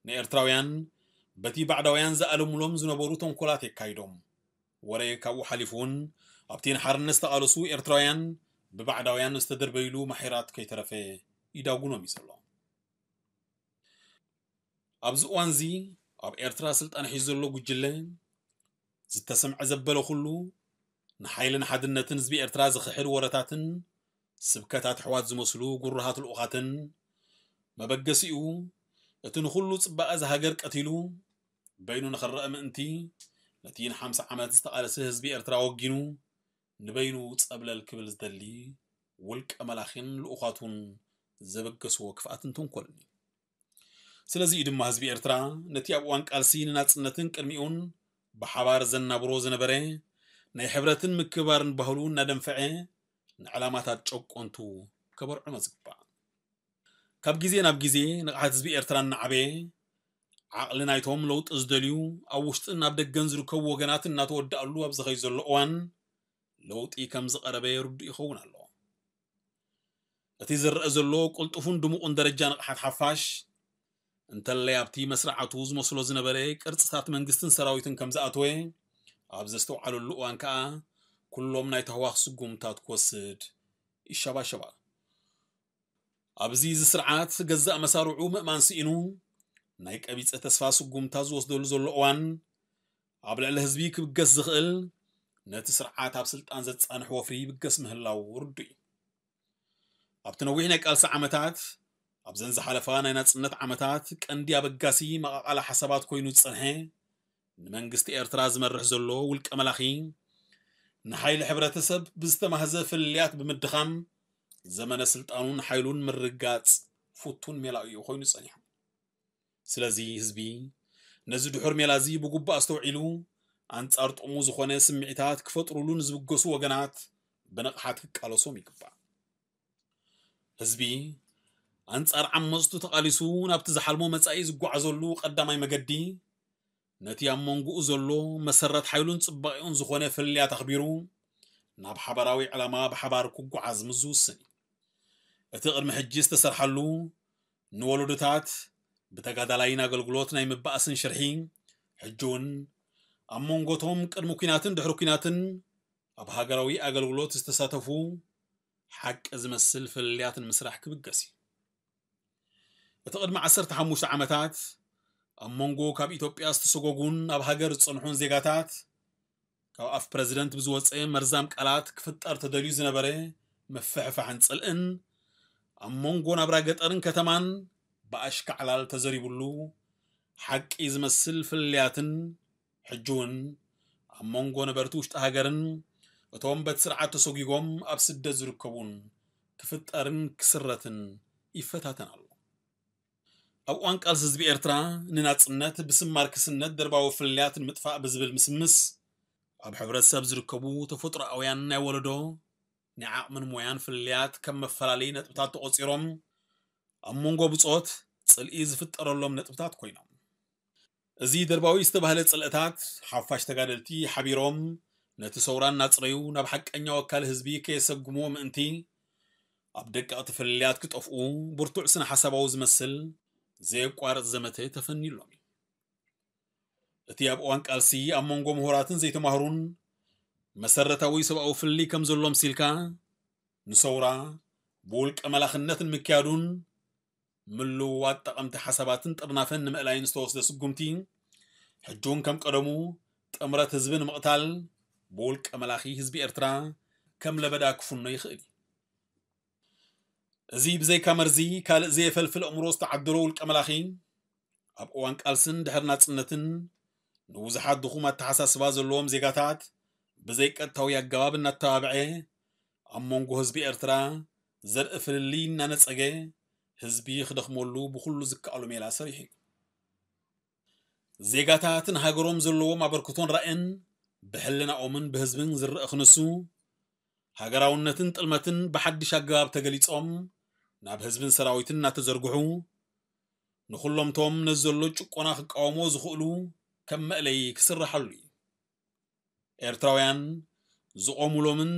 ንኤርትራውያን በቲ ባዕዳውያን ዝኣለሙሎም ዝነበሩ ተንኮላት የካይዶም። ወረ ካብኡ ሓሊፉ እውን ኣብቲ ንሓርነት ዝተቓለሱ ኤርትራውያን ብባዕዳውያን ዝተደርበይሉ ማሒራት ከይተረፈ ይዳጉኖም እዩ ዘሎ። ኣብዚ እዋን እዚ ኣብ ኤርትራ ስልጣን ሒዙ ዘሎ ጉጅለ ዝተሰምዐ ዘበለ ኩሉ ንሓይልን ሓድነትን ህዝቢ ኤርትራ ዝኽሕድ ወረታትን ስብከታት ኣሕዋት ዝመስሉ ጉሩሃት ልኡኻትን መበገሲኡ እቲ ንኹሉ ጽባቐ እዛ ሃገር ቀቲሉ በይኑ ንኽረአ ምእንቲ ነቲ ንሓምሳ ዓመት ዝተቓለሰ ህዝቢ ኤርትራ ወጊኑ ንበይኑ ጸብለል ክብል ዝደሊ ውልቀ መላኺን ልኡኻቱን ዘበገስዎ ክፍኣትን ተንኮልን እዩ። ስለዚ እዩ ድማ ህዝቢ ኤርትራ ነቲ ኣብ እዋን ቃልሲ ንናጽነትን ቅድሚኡን ብሓባር ዘናብሮ ዝነበረ ናይ ሕብረትን ምክብባርን ባህሉ እናደንፈዐ ንዕላማታት ጨቆንቱ ከበርዕኖ ዝግባእ። ካብ ግዜ ናብ ግዜ ንቕሓት ህዝቢ ኤርትራ እናዓበየ፣ ዓቕሊ ናይቶም ለውጢ ዝደልዩ ኣብ ውሽጥን ኣብ ደገን ዝርከቡ ወገናት እናተወደኣሉ ኣብ ዝኸይ ዘሎ እዋን፣ ለውጢ ከም ዝቐረበ ርዱእ ይኸውን ኣሎ። እቲ ዝረአ ዘሎ ቅልጡፉን ድሙቕን ደረጃ ንቕሓት ሓፋሽ፣ እንተለይ ኣብቲ መስርዓቱ ዝመስሎ ዝነበረ ቅርጽታት መንግስትን ሰራዊትን ከም ዝኣተወ ኣብ ዘስተውዓለሉ እዋን ከኣ፣ ኩሎም ናይ ታህዋኽ ስጉምታት ክወስድ ይሸባሸባ። ኣብዚ እዚ ስርዓት ገዛእ መሳርዑ ምእማን ስኢኑ፣ ናይ ቀቢጸ ተስፋ ስጉምታት ዝወስደሉ ዘሎ እዋን፣ ኣብ ልዕሊ ህዝቢ ክብገስ ዝኽእል፣ ነቲ ስርዓት ኣብ ስልጣን ዘጻንሕ ወፍሪ ይብገስ ምህላው ርዱእ እዩ። ኣብቲ ነዊሕ ናይ ቃልሲ ዓመታት፣ ኣብዘን ዝሓለፋ ናይ ናጽነት ዓመታት ቀንዲ ኣበጋሲ መቓቓላ ሓሳባት ኮይኑ ዝጸንሐ፣ ንመንግስቲ ኤርትራ ዝመርሕ ዘሎ ውልቀ መላኺ፣ ንሓይሊ ሕብረተሰብ ብዝተማህዘ ፍልልያት ብምድኻም፣ ዘመነ ስልጣኑን ሓይሉን ምርጋጽ ፍቱን ሜላኡ እዩ ኮይኑ ጸኒሑ። ስለዚ ህዝቢ ነዚ ድሑር ሜላ እዚ ብግቡእ ኣስተውዒሉ፣ ኣንጻር ጥቕሙ ዝኾነ ስምዒታት ክፈጥሩሉ ንዝብገሱ ወገናት ብንቕሓት ክቃለሶም ይግባእ። ህዝቢ ኣንጻር ዓመጽቱ ተቓሊሱ ናብቲ ዝሓልሞ መጻኢ ዝጓዓዘሉ ቀዳማይ መገዲ፣ ነቲ ኣብ መንጎኡ ዘሎ መሰረት ሓይሉን ጽባቐኡን ዝኾነ ፍልልያት ኣኽቢሩ፣ ናብ ሓባራዊ ዕላማ ብሓባር ክጓዓዝ ምስ ዝውስን እዩ። እቲ ቅድሚ ሕጂ ዝተሰርሓሉ፣ ንወለዶታት ብተጋዳላይን ኣገልግሎት ናይ ምባእስን ሽርሒ፣ ሕጂ እውን ኣብ መንጎቶም ቅድሚ ኲናትን ድሕሪ ኲናትን ኣብ ሃገራዊ ኣገልግሎት ዝተሳተፉ ሓቂ ዝመስል ፍልልያት ንምስራሕ ክብገስ እዩ። እቲ ቅድሚ ዓሰርተ ሓሙሽተ ዓመታት ኣብ መንጎ ካብ ኢትዮጵያ ዝተሰጎጉን ኣብ ሃገር ዝጸንሑን ዜጋታት፣ ካብ ኣፍ ፕረዚደንት ብዝወጸ መርዛም ቃላት ክፍጠር ተደልዩ ዝነበረ ምፍሕፋሕን ጽልእን፣ ኣብ መንጎ ናብራ ገጠርን ከተማን ብኣሽካዕላል ተዘሪቡሉ፣ ሓቂ ዝመስል ፍልልያትን፣ ሕጂ እውን ኣብ መንጎ ነበርቲ ውሽጢ ሃገርን እቶም በቲ ስርዓት ተሰጒጎም ኣብ ስደት ዝርከቡን ክፍጠርን ክስረትን ይፈታተን ኣሎ። ኣብ እዋን ቃልሲ ህዝቢ ኤርትራ ንናጽነት ብስም ማርክስነት ደርባዊ ፍልልያት ንምጥፋእ ብዝብል ምስምስ፣ ኣብ ሕብረተሰብ ዝርከቡ ተፈጥሮኣውያን ናይ ወለዶ፣ ናይ ዓቕምን ሞያን ፍልልያት ከም መፈላለዪ ነጥብታት ተቖጺሮም፣ ኣብ መንጎ ብጾት ጽልኢ ዝፍጠረሎም ነጥብታት ኮይኖም። እዚ ደርባዊ ዝተባህለ ጽልእታት፣ ሓፋሽ ተጋደልቲ ሓቢሮም ነቲ ሰውራ እናጽረዩ ናብ ሓቀኛ ወካሊ ህዝቢ ከየሰጉምዎ ምእንቲ፣ ኣብ ደቀቕቲ ፍልልያት ክጠፍኡ ብርቱዕ ስነ ሓሳባዊ ዝመስል ዘየቋርጽ ዘመተ ተፈንዩሎም እዩ። እቲ ኣብ እዋን ቃልሲ ኣብ መንጎ ምሁራትን ዘይተማህሩን መሰረታዊ ሰብኣዊ ፍልልይ ከም ዘሎ ምሲልካ፣ ንሰውራ ብውልቀ መላኽነት ንምክያዱን ምልውዋጥ ጠቐምቲ ሓሳባትን ጥርናፈን ንምእላይን ዝተወስደ ስጉምቲ፣ ሕጂ እውን ከም ቀደሙ ጥምረት ህዝቢ ንምቕታል ብውልቀ መላኺ ህዝቢ ኤርትራ ከም ለበዳ ክፍኖ ይኽእል እዩ። እዚ ብዘይካ መርዚ ካልእ ዘየፈልፍል ኣእምሮ ዝተዓደሎ ውልቀ መላኺ፣ ኣብ እዋን ቃልስን ድሕሪ ናጽነትን ንብዙሓት ድኹም ኣተሓሳስባ ዘለዎም ዜጋታት ብዘይቀጥታዊ ኣገባብ እናተባብዐ፣ ኣብ መንጎ ህዝቢ ኤርትራ ዘርኢ ፍልልይ እናነጸገ፣ ህዝቢ ክደኽመሉ ብኹሉ ዝከኣሎ ሜላ ሰሪሑ እዩ። ዜጋታት ንሃገሮም ዘለዎም ኣበርክቶን ራእይን ብሕልናኦምን ብህዝብን ዝረአ ክንሱ፣ ሃገራውነትን ጥልመትን ብሓድሽ ኣገባብ ተገሊጾም ናብ ህዝብን ሰራዊትን እናተዘርግሑ፣ ንኹሎምቶም ነዚ ዘሎ ጭቆና ክቃወሞ ዝኽእሉ ከም መእለዪ ክስርሓሉ እዩ። ኤርትራውያን ዝቖሙሎምን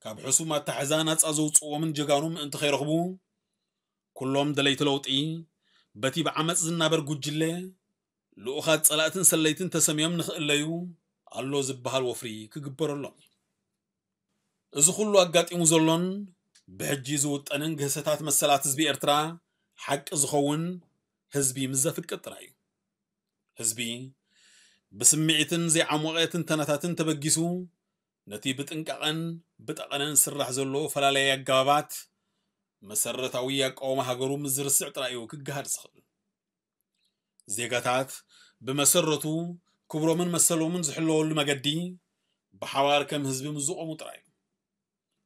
ካብ ሕሱም ኣታሕዛ ናጻ ዘውጽእዎምን ጀጋኑ ምእንቲ ከይረኽቡ፣ ኩሎም ደለይቲ ለውጢ በቲ ብዓመጽ ዝናበር ጉጅለ ልኡኻት ጸላእትን ሰለይትን ተሰምዮም ንኽእለዩ ኣሎ ዝበሃል ወፍሪ ክግበረሎም እዩ። እዚ ኩሉ ኣጋጢሙ ዘሎን ብሕጂ ዝውጠንን ግህሰታት መሰላት ህዝቢ ኤርትራ ሓቂ ዝኸውን ህዝቢ ምስ ዘፍቅድ ጥራይ እዩ። ህዝቢ ብስምዒትን ዘይዓሞቐ ትንተናታትን ተበጊሱ፣ ነቲ ብጥንቃቐን ብጠቐነን ዝስራሕ ዘሎ ፈላለየ ኣገባባት መሰረታዊ ኣቃውማ ሃገሩ ምስ ዝርስዕ ጥራይ እዩ ክገሃድ ዝኽእል። ዜጋታት ብመሰረቱ ክብሮምን መሰሎምን ዝሕለወሉ መገዲ ብሓባር ከም ህዝቢ ምስ ዝቖሙ ጥራይ እዩ።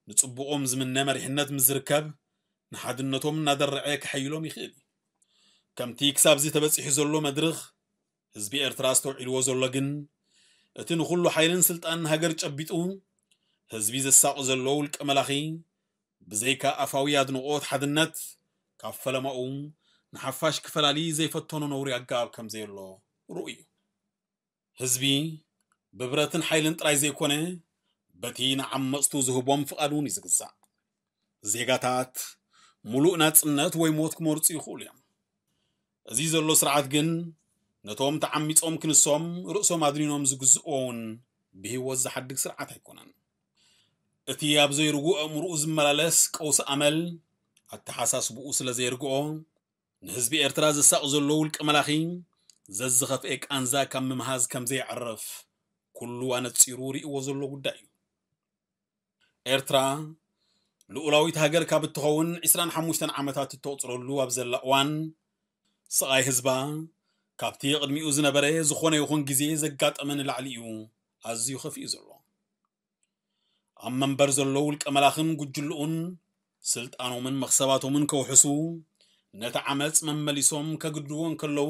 ንጽቡቖም ዝምነ መሪሕነት ምስ ዝርከብ፣ ንሓድነቶም እናደረዐ ከሐይሎም ይኽእል እዩ። ከምቲ ክሳብዚ ተበጺሑ ዘሎ መድርኽ ህዝቢ ኤርትራ ኣስተውዒልዎ ዘሎ ግን፣ እቲ ንኹሉ ሓይልን ስልጣንን ሃገር ጨቢጡ ህዝቢ ዘሳቑ ዘሎ ውልቀ መላኺ ብዘይካ ኣፋዊ ኣድንቖት ሓድነት፣ ካብ ፈለማኡ ንሓፋሽ ክፈላሊ ዘይፈተኖ ነውሪ ኣገባብ ከም ዘየሎ ርኡይ እዩ። ህዝቢ ብብረትን ሓይልን ጥራይ ዘይኮነ፣ በቲ ንዓመጽቱ ዝህቦም ፍቓድ እውን እዩ ዝግዛእ። ዜጋታት ምሉእ ናጽነት ወይ ሞት ክመርጹ ይኽእሉ እዮም። እዚ ዘሎ ስርዓት ግን ነቶም ተዓሚጾም ክንሶም ርእሶም ኣድኒኖም ዝግዝእዎ እውን ብህይወት ዝሓድግ ስርዓት ኣይኮነን። እቲ ኣብ ዘይርጉእ ኣእምሮኡ ዝመላለስ ቀውሲ ኣመል ኣተሓሳስብኡ ስለ ዘየርግኦ፣ ንህዝቢ ኤርትራ ዘሳቕ ዘሎ ውልቀ መላኺ ዘዝኸፍኤ ቃንዛ ካብ ምምሃዝ ከም ዘየዕርፍ ኩሉ ኣነጺሩ ርእይዎ ዘሎ ጉዳይ እዩ። ኤርትራ ልኡላዊት ሃገር ካብ እትኸውን ዕስራን ሓሙሽተን ዓመታት እተቑጽረሉ ኣብ ዘላ እዋን፣ ስቓይ ህዝባ ካብቲ ቅድሚኡ ዝነበረ ዝኾነ ይኹን ግዜ ዘጋጠመ ንላዕሊ እዩ ኣዝዩ ከፊኡ ዘሎ። ኣብ መንበር ዘሎ ውልቀ መላኽን ጉጅልኡን ስልጣኖምን መኽሰባቶምን ከውሕሱ፣ ነቲ ዓመጽ መመሊሶም ከግድዎ እንከለዉ፣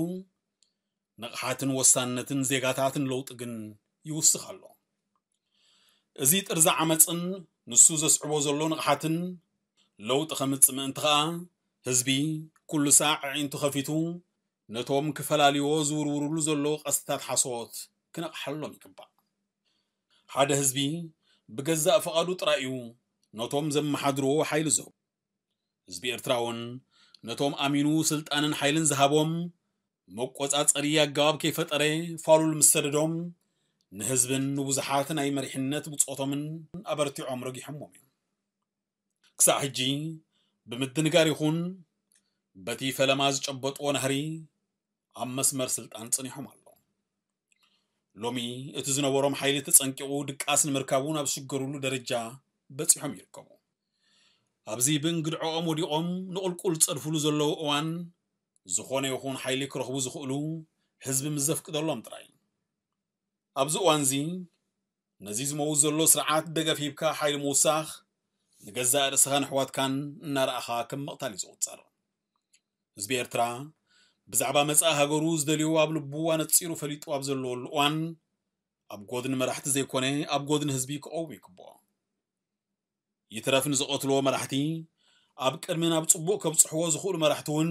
ንቕሓትን ወሳንነትን ዜጋታት ንለውጢ ግን ይውስኽ ኣሎ። እዚ ጥርዚ ዓመጽን ንሱ ዘስዕቦ ዘሎ ንቕሓትን ለውጢ ከምጽእ ምእንቲ ኸኣ፣ ህዝቢ ኩሉ ሳዕ ኣዒንቱ ከፊቱ ነቶም ክፈላልዮ ዝውርውርሉ ዘለዉ ቀስትታት ሓሶት ክነቕሓሎም ይግባእ። ሓደ ህዝቢ ብገዛእ ፍቓዱ ጥራይ እዩ ነቶም ዘመሓድርዎ ሓይሊ ዝህቦም። ህዝቢ ኤርትራ እውን ነቶም ኣሚኑ ስልጣንን ሓይልን ዝሃቦም መቆጻጸሪ ኣገባብ ከይፈጠረ ፋሉል ምስ ሰደዶም፣ ንህዝብን ንብዙሓት ናይ መሪሕነት ብጾቶምን ኣበርቲዖም ረጊሖሞም እዮም። ክሳዕ ሕጂ ብምድንጋር ይኹን በቲ ፈለማ ዝጨበጥዎ ናህሪ ኣብ መስመር ስልጣን ጸኒሖም ኣለዉ። ሎሚ እቲ ዝነበሮም ሓይሊ ተጸንቂቑ ድቃስ ንምርካቡ ናብ ዝሽገሩሉ ደረጃ በጺሖም ይርከቡ። ኣብዚ ብእንግድዖኦም ወዲቖም ንቑልቁል ዝጸድፉሉ ዘለዉ እዋን፣ ዝኾነ ይኹን ሓይሊ ክረኽቡ ዝኽእሉ ህዝቢ ምስ ዘፍቅደሎም ጥራይ። ኣብዚ እዋንዚ ነዚ ዝመውት ዘሎ ስርዓት ደገፍ ሂብካ ሓይሊ ምውሳኽ፣ ንገዛእ ርእስኻን ኣሕዋትካን እናረኣኻ ከም ምቕታል እዩ ዝቑጸር። ህዝቢ ኤርትራ ብዛዕባ መጻኢ ሃገሩ ዝደልዮ ኣብ ልቡ ኣነጺሩ ፈሊጡ ኣብ ዘለወሉ እዋን፣ ኣብ ጎድኒ መራሕቲ ዘይኮነ ኣብ ጎድኒ ህዝቢ ክቐውም ይግብኦ። ይትረፍ ንዝቐትልዎ መራሕቲ፣ ኣብ ቅድሚ ናብ ጽቡቕ ከብጽሕዎ ዝኽእሉ መራሕቲ እውን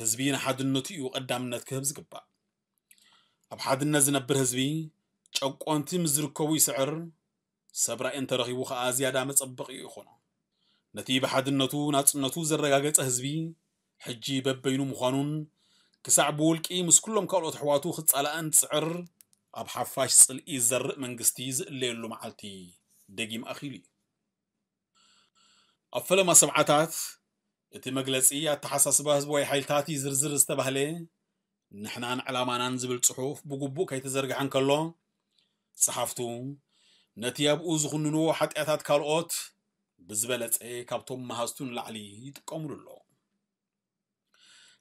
ህዝቢ ንሓድነቱ እዩ ቀዳምነት ክህብ ዝግባእ። ኣብ ሓድነት ዝነብር ህዝቢ ጨቆንቲ ምስ ዝርከቡ ይስዕር፣ ሰብ ራእይ እንተረኺቡ ኸኣ ዝያዳ መጸበቒ ይኾኖ። ነቲ ብሓድነቱ ናጽነቱ ዘረጋገጸ ህዝቢ ሕጂ በበይኑ ምዃኑን ክሳዕ ብውልቂ ምስ ኩሎም ካልኦት ኣሕዋቱ ክጻላእን ዝጽዕር ኣብ ሓፋሽ ጽልኢ ዝዘርእ መንግስቲ ዝእለየሉ መዓልቲ ደጊም ኣኺሉ እዩ። ኣብ ፈለማ ሰብዓታት እቲ መግለጺ ኣተሓሳስባ ህዝባዊ ሓይልታት ይዝርዝር ዝተባህለ ንሕናን ዕላማናን ዝብል ጽሑፍ ብግቡእ ከይተዘርግሐ እንከሎ፣ ጸሓፍቱ ነቲ ኣብኡ ዝኹንንዎ ሓጢኣታት ካልኦት ብዝበለጸ ካብቶም መሃዝቱ ንላዕሊ ይጥቀሙሉ ኣለዉ።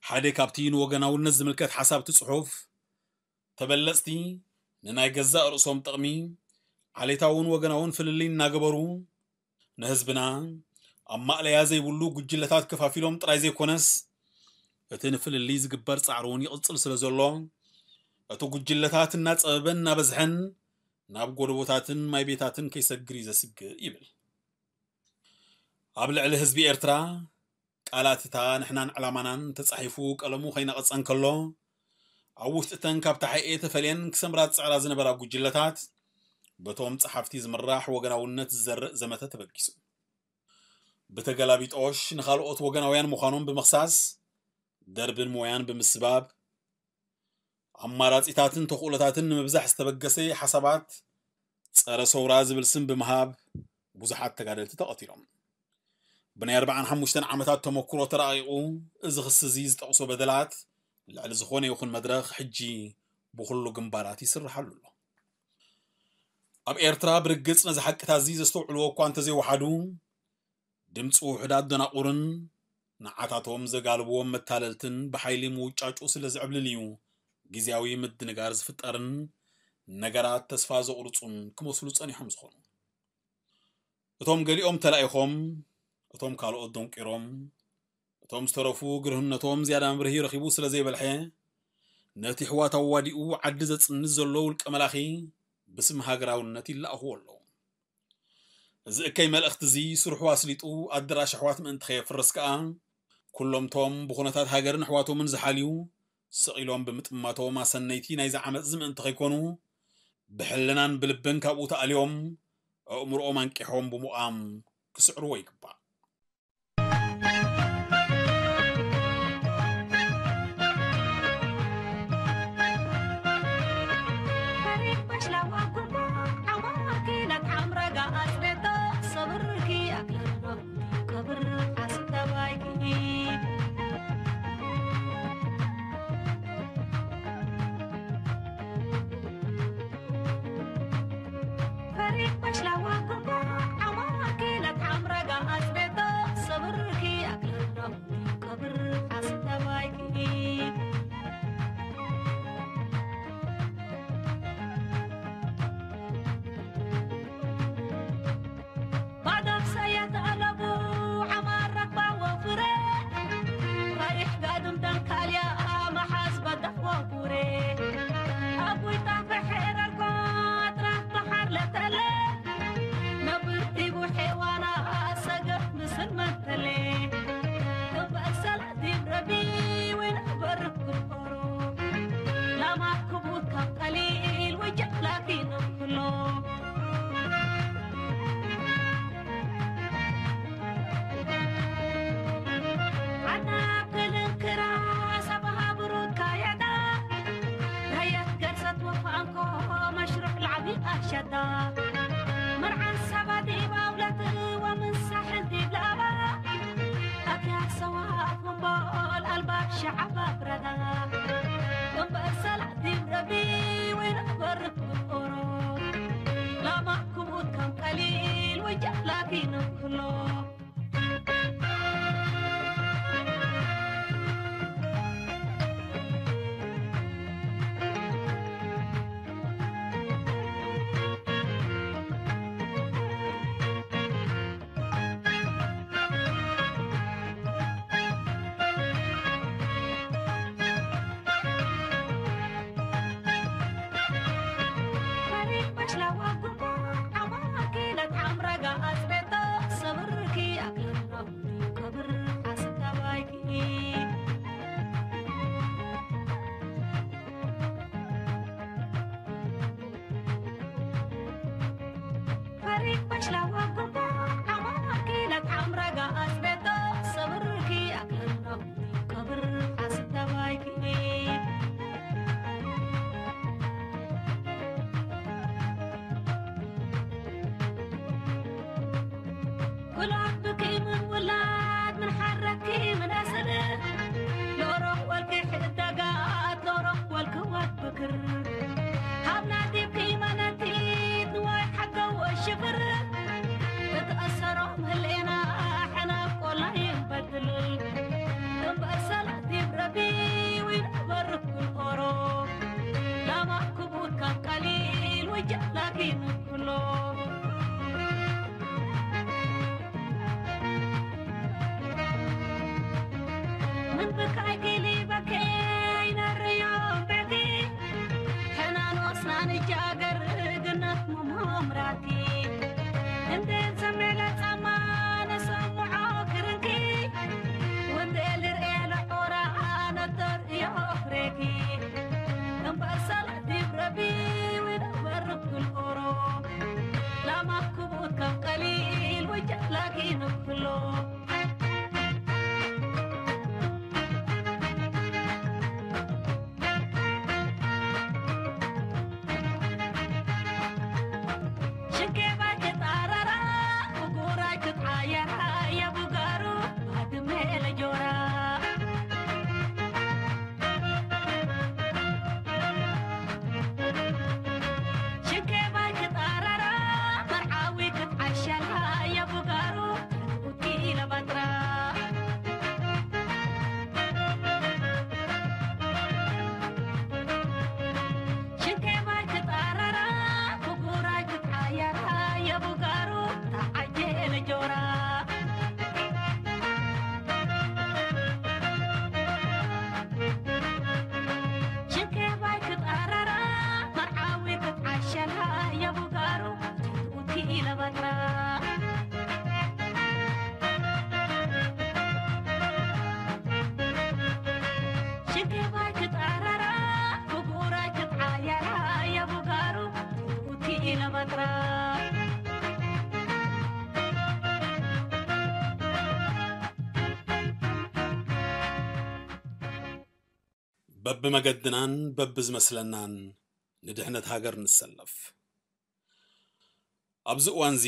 ሓደ ካብቲ ንወገናውነት ዝምልከት ሓሳብ እቲ ጽሑፍ፣ ተበለጽቲ ንናይ ገዛእ ርእሶም ጥቕሚ ዓሌታውን ወገናውን ፍልልይ እናገበሩ ንህዝብና ኣብ ማእለያ ዘይብሉ ጉጅለታት ከፋፊሎም ጥራይ ዘይኮነስ፣ እቲ ንፍልልይ ዝግበር ጻዕሪ እውን ይቕጽል ስለ ዘሎ፣ እቲ ጉጅለታት እናጸበበን እናበዝሐን ናብ ጎደቦታትን ማይ ቤታትን ከይሰግር እዩ ዘስግእ ይብል። ኣብ ልዕሊ ህዝቢ ኤርትራ ቃላት እታ ንሕናን ዕላማናን ተጻሒፉ ቀለሙ ከይነቐጸ እንከሎ፣ ኣብ ውሽጢ እተን ካብ ተሓኤ ተፈልየን ክሰምራ ዝጽዕራ ዝነበራ ጉጅለታት፣ በቶም ጸሓፍቲ ዝምራሕ ወገናውነት ዝዘርእ ዘመተ ተበጊሱ። ብተገላቢጦሽ ንኻልኦት ወገናውያን ምዃኖም ብምኽሳስ፣ ደርብን ሞያን ብምስባብ፣ ኣማራጺታትን ተኽእሎታትን ንምብዛሕ ዝተበገሰ ሓሳባት ጸረ ሰውራ ዝብል ስም ብምሃብ ብዙሓት ተጋደልቲ ተቐቲሎም። ብናይ ኣርብዓን ሓሙሽተን ዓመታት ተመኩሮ ተራቒቑ፣ እዚ ክሲ እዚ ዝጠቕሶ በደላት ልዕሊ ዝኾነ ይኹን መድረኽ ሕጂ ብኹሉ ግንባራት ይስርሓሉ ኣሎ። ኣብ ኤርትራ ብርግጽ ነዚ ሓቅታት እዚ ዘስተውዕልዎ እኳ እንተዘይወሓዱ፣ ድምፂ ውሑዳት ደናቑርን ንዓታቶም ዘጋልብዎም መታለልትን ብሓይሊ ምውጫጩ ስለ ዝዕብልል እዩ ግዜያዊ ምድንጋር ዝፍጠርን ነገራት ተስፋ ዘቑርጹን ክመስሉ ጸኒሖም ዝኾኑ። እቶም ገሊኦም ተላኢኾም፣ እቶም ካልኦት ደንቂሮም፣ እቶም ዝተረፉ ግርህነቶም ዝያዳ መብርሂ ረኺቡ ስለ ዘይበልሐ፣ ነቲ ኣሕዋት ኣዋዲኡ ዓዲ ዘጽንት ዘሎ ውልቀ መላኺ ብስም ሃገራውነት ይለኣኽዎ ኣለዉ። እዚ እከይ መልእኽቲ እዚ ስርሑ ኣስሊጡ ኣደራሽ ኣሕዋት ምእንቲ ከየፍርስ ከኣ፣ ኩሎምቶም ብኹነታት ሃገርን ኣሕዋቶምን ዝሓልዩ፣ ስቕ ኢሎም ብምጥማቶም ኣሰነይቲ ናይዚ ዓመጽ እዚ ምእንቲ ከይኮኑ፣ ብሕልናን ብልብን ካብኡ ተኣልዮም፣ ኣእምሮኦም ኣንቂሖም ብምዃም ክስዕርዎ ይግባእ። ችግባይ ክጣራራ ብጉራይ ክጣያራ የቡጋሩ ኡቲ ኢለባጥራ በብመገድናን በብዝመስለናን ንድሕነት ሃገር ንሰለፍ። ኣብዚ እዋንዚ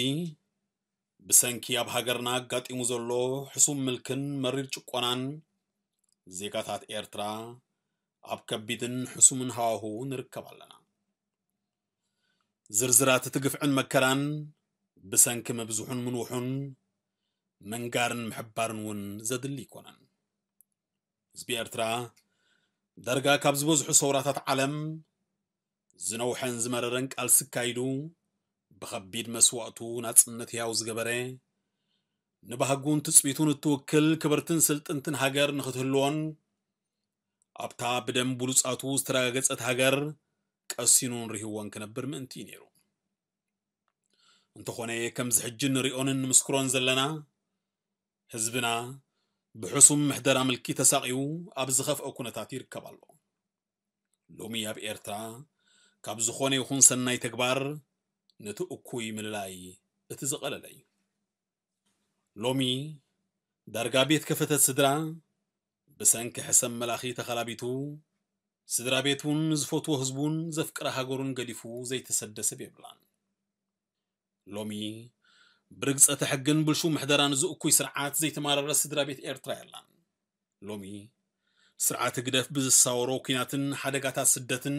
ብሰንኪ ኣብ ሃገርና ኣጋጢሙ ዘሎ ሕሱም ምልክን መሪር ጭቆናን ዜጋታት ኤርትራ ኣብ ከቢድን ሕሱምን ሃዋሁ ንርከብ ኣለና። ዝርዝራት እቲ ግፍዕን መከራን ብሰንኪ ምብዝሑን ምንውሑን ምንጋርን ምሕባርን እውን ዘድሊ ኣይኮነን። ህዝቢ ኤርትራ ዳርጋ ካብ ዝበዝሑ ሰውራታት ዓለም ዝነውሐን ዝመረረን ቃልሲ ኣካይዱ ብኸቢድ መስዋእቱ ናጽነት ህያው ዝገበረ፣ ንባህጉን ትጽቢቱን እትውክል ክብርትን ስልጥንትን ሃገር ንኽትህልዎን ኣብታ ብደም ብሉጻቱ ዝተረጋገጸት ሃገር ቀሲኑን ርህዎን ክነብር ምእንቲ እዩ ነይሩ። እንተኾነ ከምዚ ሕጂ ንሪኦንን ንምስክሮን ዘለና ህዝብና ብሕሱም ምሕደራ ምልኪ ተሳቒዩ ኣብ ዝኸፍአ ኩነታት ይርከብ ኣሎ። ሎሚ ኣብ ኤርትራ ካብ ዝኾነ ይኹን ሰናይ ተግባር ነቲ እኩይ ምልላይ እቲ ዝቐለለ እዩ። ሎሚ ዳርጋ ቤት ከፈተት ስድራ ብሰንኪ ሕሰም መላኺ ተኸላቢቱ ስድራ ቤቱን ዝፈትዎ ህዝቡን ዘፍቅራ ሃገሩን ገዲፉ ዘይተሰደ ሰብ የብላን። ሎሚ ብርግጸተ ሕግን ብልሹ ምሕደራን ዝእኩይ ስርዓት ዘይተማረረ ስድራ ቤት ኤርትራ የላን። ሎሚ ስርዓት ህግደፍ ብዝሳወሮ ኲናትን ሓደጋታት ስደትን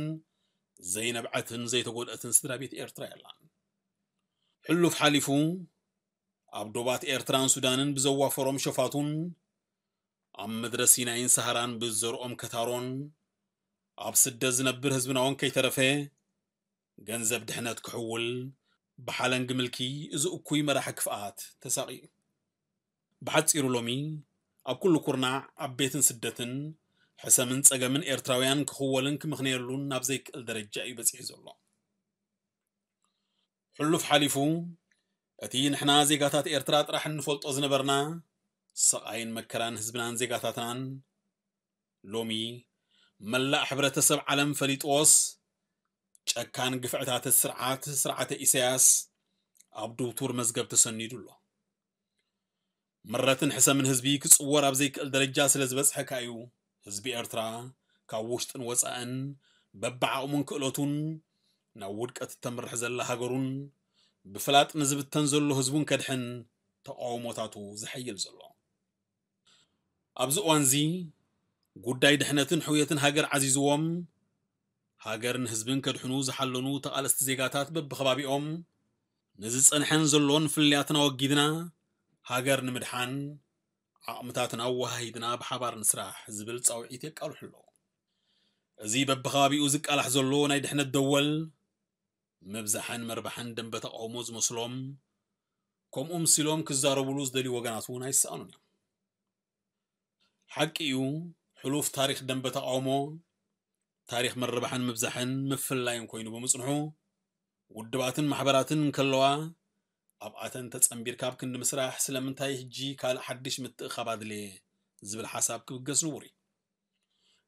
ዘይነብዐትን ዘይተጎድአትን ስድራ ቤት ኤርትራ የላን። ሕሉፍ ሓሊፉ ኣብ ዶባት ኤርትራን ሱዳንን ብዘዋፈሮም ሸፋቱን ኣብ ምድረ ሲናይን ሰሃራን ብዘርኦም ከታሮን ኣብ ስደት ዝነብር ህዝብና እውን ከይተረፈ ገንዘብ ድሕነት ክሕውል ብሓለንጊ ምልኪ እዚ እኩይ መራሒ ክፍኣት ተሳቒዩ። ብሓጺሩ ሎሚ ኣብ ኩሉ ኩርናዕ ኣብ ቤትን ስደትን ሕሰምን ጸገምን ኤርትራውያን ክኽወልን ክምኽነየሉን ናብ ዘይክእል ደረጃ እዩ በጺሑ ዘሎ። ሕሉፍ ሓሊፉ እቲ ንሕና ዜጋታት ኤርትራ ጥራሕ እንፈልጦ ዝነበርና ስቓይን መከራን ህዝብናን ዜጋታትናን ሎሚ መላእ ሕብረተሰብ ዓለም ፈሊጥዎስ ጨካን ግፍዕታት ስርዓት ስርዓተ ኢሳያስ ኣብ ድውቱር መዝገብ ተሰኒዱ ኣሎ። ምረትን ሕሰምን ህዝቢ ክጽወር ኣብ ዘይክእል ደረጃ ስለ ዝበጽሐ ከኣ እዩ ህዝቢ ኤርትራ ካብ ውሽጥን ወጻእን በብዓቕሙን ክእለቱን ናብ ውድቀት እተምርሕ ዘላ ሃገሩን ብፍላጥ ንዝብተን ዘሎ ህዝቡን ከድሕን ተቓውሞታቱ ዘሐይል ዘሎ። ኣብዚ እዋንዚ ጉዳይ ድሕነትን ሕውየትን ሃገር ዓዚዝዎም ሃገርን ህዝብን ከድሕኑ ዝሓለኑ ተቓለስቲ ዜጋታት በብኸባቢኦም ንዝጸንሐን ዘሎን ፍልልያትና ወጊድና ሃገር ንምድሓን ዓቕምታትና ኣወሃሂድና ብሓባር ንስራሕ ዝብል ጻውዒት የቃልሑ ኣለዉ። እዚ በብኸባቢኡ ዝቃላሕ ዘሎ ናይ ድሕነት ደወል ምብዛሕን ምርባሕን ደንበ ተቓውሞ ዝመስሎም ከምኡ ምሲሎም ክዛረቡሉ ዝደልዩ ወገናት እውን ኣይሰኣኑን እዮም። ሓቂ እዩ፣ ሕሉፍ ታሪኽ ደንበ ተቓውሞ ታሪኽ ምርባሕን ምብዛሕን ምፍላይን ኮይኑ ብምጽንሑ ውድባትን ማሕበራትን እንከለዋ ኣብኣተን ተጸንቢርካ ኣብ ክንዲ ምስራሕ ስለምንታይ ሕጂ ካልእ ሓድሽ ምትእኻብ ኣድልየ ዝብል ሓሳብ ክብገስ ንቡር እዩ።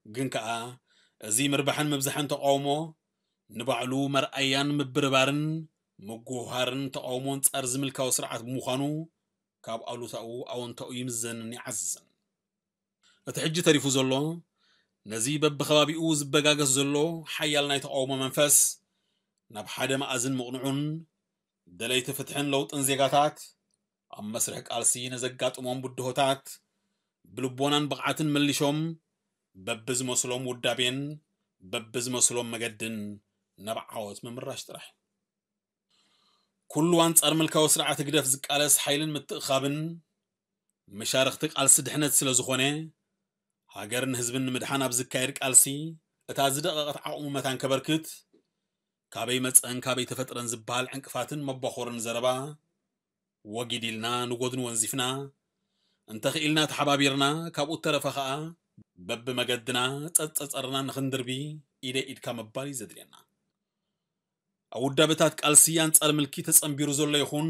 ግን ከኣ እዚ ምርባሕን ምብዛሕን ተቓውሞ ንባዕሉ መርኣያን ምብርባርን ምጉህሃርን ተቓውሞ ኣንጻር ዝምልካዊ ስርዓት ብምዃኑ ካብ ኣሉታኡ ኣወንታኡ ይምዘንን ይዓዝዝን። እቲ ሕጂ ተሪፉ ዘሎ ነዚ በብኸባቢኡ ዝበጋገስ ዘሎ ሓያል ናይ ተቓውሞ መንፈስ ናብ ሓደ መኣዝን ምቕንዑን ደለይቲ ፍትሕን ለውጥን ዜጋታት ኣብ መስርሕ ቃልሲ ነዘጋጥሞም ብድሆታት ብልቦናን ብቕዓትን መሊሾም በብዝመስሎም ውዳቤን በብዝመስሎም መገድን ናብ ዓወት ምምራሽ ጥራሕ። ኩሉ ኣንጻር ምልካዊ ስርዓት ህግደፍ ዝቃለስ ሓይልን ምትእኻብን መሻርኽቲ ቃልሲ ድሕነት ስለ ዝኾነ ሃገርን ህዝብን ንምድሓን ኣብ ዝካየድ ቃልሲ እታ ዝደቐቐት ዓቕሙ መታን ከበርክት ካበይ መጸን ካበይ ተፈጥረን ዝበሃል ዕንቅፋትን መባኾርን ዘረባ ወጊድ ኢልና ንጎድኒ ወንዚፍና እንተኽኢልና ተሓባቢርና ካብኡ ተረፈ ኸኣ በብመገድና ጸጸጸርና ንኽንድርቢ ኢደ ኢድካ ምባል እዩ ዘድልየና። ኣብ ውዳበታት ቃልሲ ኣንጻር ምልኪ ተጸንቢሩ ዘሎ ይኹን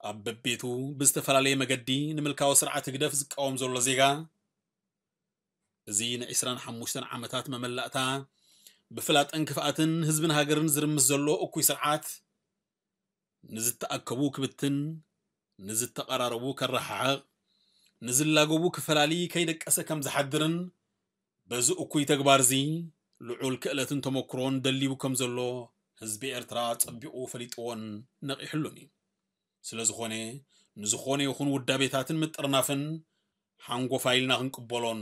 ኣብ በቤቱ ብዝተፈላለየ መገዲ ንምልካዊ ስርዓት ህግደፍ ዝቃወም ዘሎ ዜጋ እዚ ንዕስራን ሓሙሽተን ዓመታት መመላእታ ብፍላጥን ክፍኣትን ህዝብን ሃገርን ዝርምስ ዘሎ እኩይ ስርዓት ንዝተኣከቡ ክብትን ንዝተቐራረቡ ከረሓሕቕ ንዝላገቡ ክፈላሊ ከይደቀሰ ከም ዝሓድርን በዚ እኩይ ተግባር እዚ ልዑል ክእለትን ተመክሮን ደሊቡ ከም ዘሎ ህዝቢ ኤርትራ ጸቢቑ ፈሊጥዎን ነቒሕሉን እዩ። ስለ ዝኾነ ንዝኾነ ይኹን ውዳቤታትን ምጥርናፍን ሓንጎፋይ ኢልና ክንቅበሎን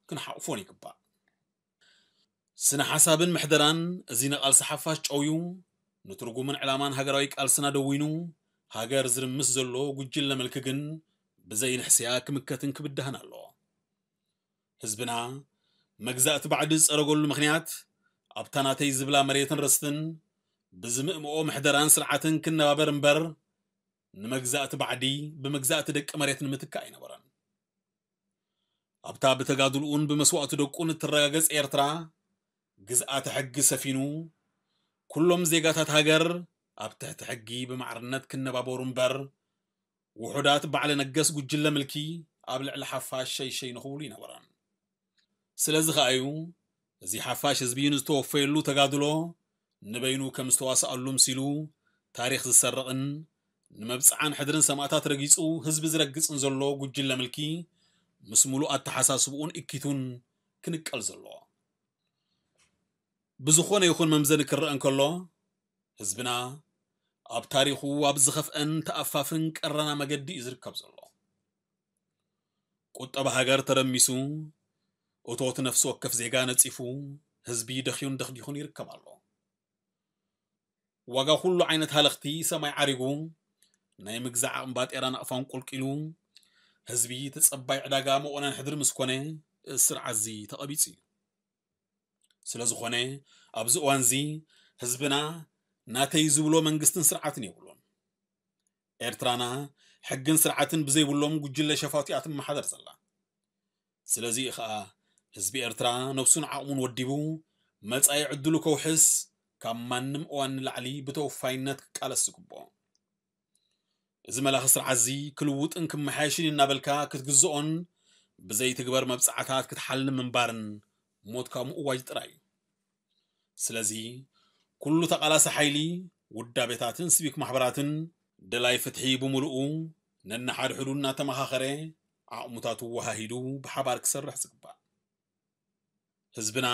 ክንሓቑፎን ይግባእ። ስነ ሓሳብን ምሕደራን እዚ ንቓልሲ ሓፋሽ ጨውዩ ንትርጉምን ዕላማን ሃገራዊ ቃልስና ደዊኑ ሃገር ዝርምስ ዘሎ ጉጅለ ምልኪ ግን ብዘይ ንሕስያ ክምከትን ክብዳህን ኣለዎ። ህዝብና መግዛእቲ ባዕዲ ዝጸረገሉ ምኽንያት ኣብታ ናተይ ዝብላ መሬትን ርስትን ብዝምእምኦ ምሕደራን ስርዓትን ክነባበር እምበር ንመግዛእቲ ባዕዲ ብመግዛእቲ ደቂ መሬት ንምትካእ ኣይነበረን። ኣብታ ብተጋድልኡን ብመስዋእቲ ደቁን እትረጋገጽ ኤርትራ ግዝኣተ ሕጊ ሰፊኑ ኩሎም ዜጋታት ሃገር ኣብ ትሕቲ ሕጊ ብማዕርነት ክነባበሩ እምበር ውሑዳት ባዕለ ነገስ ጉጅለ ምልኪ ኣብ ልዕሊ ሓፋሽ ሸይሸይ ንኽብሉ ይነበረን። ስለዚ ከኣ እዩ እዚ ሓፋሽ ህዝቢ ንዝተወፈየሉ ተጋድሎ ንበይኑ ከም ዝተዋስኣሉ ምሲሉ ታሪኽ ዝሰርቕን ንመብጽዓን ሕድርን ሰማእታት ረጊጹ ህዝቢ ዝረግጽን ዘሎ ጉጅለ ምልኪ ምስ ሙሉእ ኣተሓሳስብኡን እኪቱን ክንቀል ዘሎ። ብዝኾነ ይኹን መምዘኒ ክረአ እንከሎ ህዝብና ኣብ ታሪኹ ኣብ ዝኸፍአን ተኣፋፍን ቀረና መገዲ እዩ ዝርከብ ዘሎ። ቁጠባ ሃገር ተረሚሱ፣ እቶት ነፍሲ ወከፍ ዜጋ ነጺፉ፣ ህዝቢ ደኽዩን ደኽዲኹን ይርከብ ኣሎ። ዋጋ ኩሉ ዓይነት ሃለኽቲ ሰማይ ዓሪጉ፣ ናይ ምግዛእ ዓቕሚ ባጤራ ናቕፋ ኣንቆልቂሉ፣ ህዝቢ ተጸባይ ዕዳጋ መቖነን ሕድሪ ምስ ኮነ፣ እዚ ስርዓት እዚ ተቐቢጹ እዩ። ስለ ዝኾነ ኣብዚ እዋን እዚ ህዝብና ናተይ ዝብሎ መንግስትን ስርዓትን የብሉን። ኤርትራና ሕግን ስርዓትን ብዘይብሎም ጉጅለ ሸፋቱ እያ ትመሓደር ዘላ። ስለዚ እዩ ኸኣ ህዝቢ ኤርትራ ነብሱን ዓቕሙን ወዲቡ መጻኢ ዕድሉ ከውሕስ ካብ ማንም እዋን ንላዕሊ ብተወፋይነት ክቃለስ ዝግብኦ። እዚ መላኺ ስርዓት እዚ ክልውጥን ክመሓየሽን እናበልካ ክትግዝኦን ብዘይትግበር መብጽዓታት ክትሓልም ምንባርን ሞትካ ምእዋጅ ጥራይ እዩ። ስለዚ ኩሉ ተቓላሲ ሓይሊ፣ ውዳቤታትን ሲቪክ ማሕበራትን ደላይ ፍትሒ ብምሉኡ ነንሓድሕዱ እናተመኻኸረ ዓቕሙታቱ ወሃሂዱ ብሓባር ክሰርሕ ዝግባእ። ህዝብና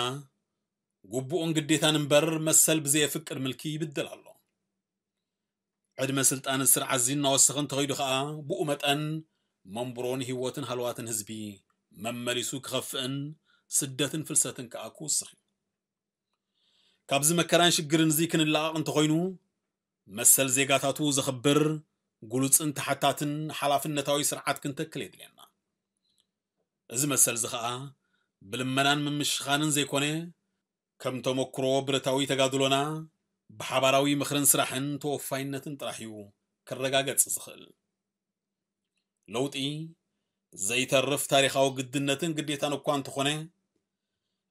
ግቡኡን ግዴታን እምበር መሰል ብዘየፍቅድ ምልኪ ይብደል ኣሎ። ዕድመ ስልጣን ስርዓት እዚ እናወሰኸ እንተኸይዱ ኸኣ ብኡ መጠን መንብሮን ህይወትን ሃለዋትን ህዝቢ መመሊሱ ክኸፍእን ስደትን ፍልሰትን ከኣ ክውስኽ እዩ። ካብዚ መከራን ሽግርን እዚ ክንላቐቕ እንተኾይኑ መሰል ዜጋታቱ ዘኽብር ግሉጽን ተሓታትን ሓላፍነታዊ ስርዓት ክንተክል የድልየና። እዚ መሰል እዚ ኸኣ ብልመናን ምምሽኻንን ዘይኮነ ከም ተመክሮ ብረታዊ ተጋድሎና ብሓባራዊ ምኽርን ስራሕን ተወፋይነትን ጥራሕ እዩ ክረጋገጽ ዝኽእል። ለውጢ ዘይተርፍ ታሪኻዊ ግድነትን ግዴታን እኳ እንተኾነ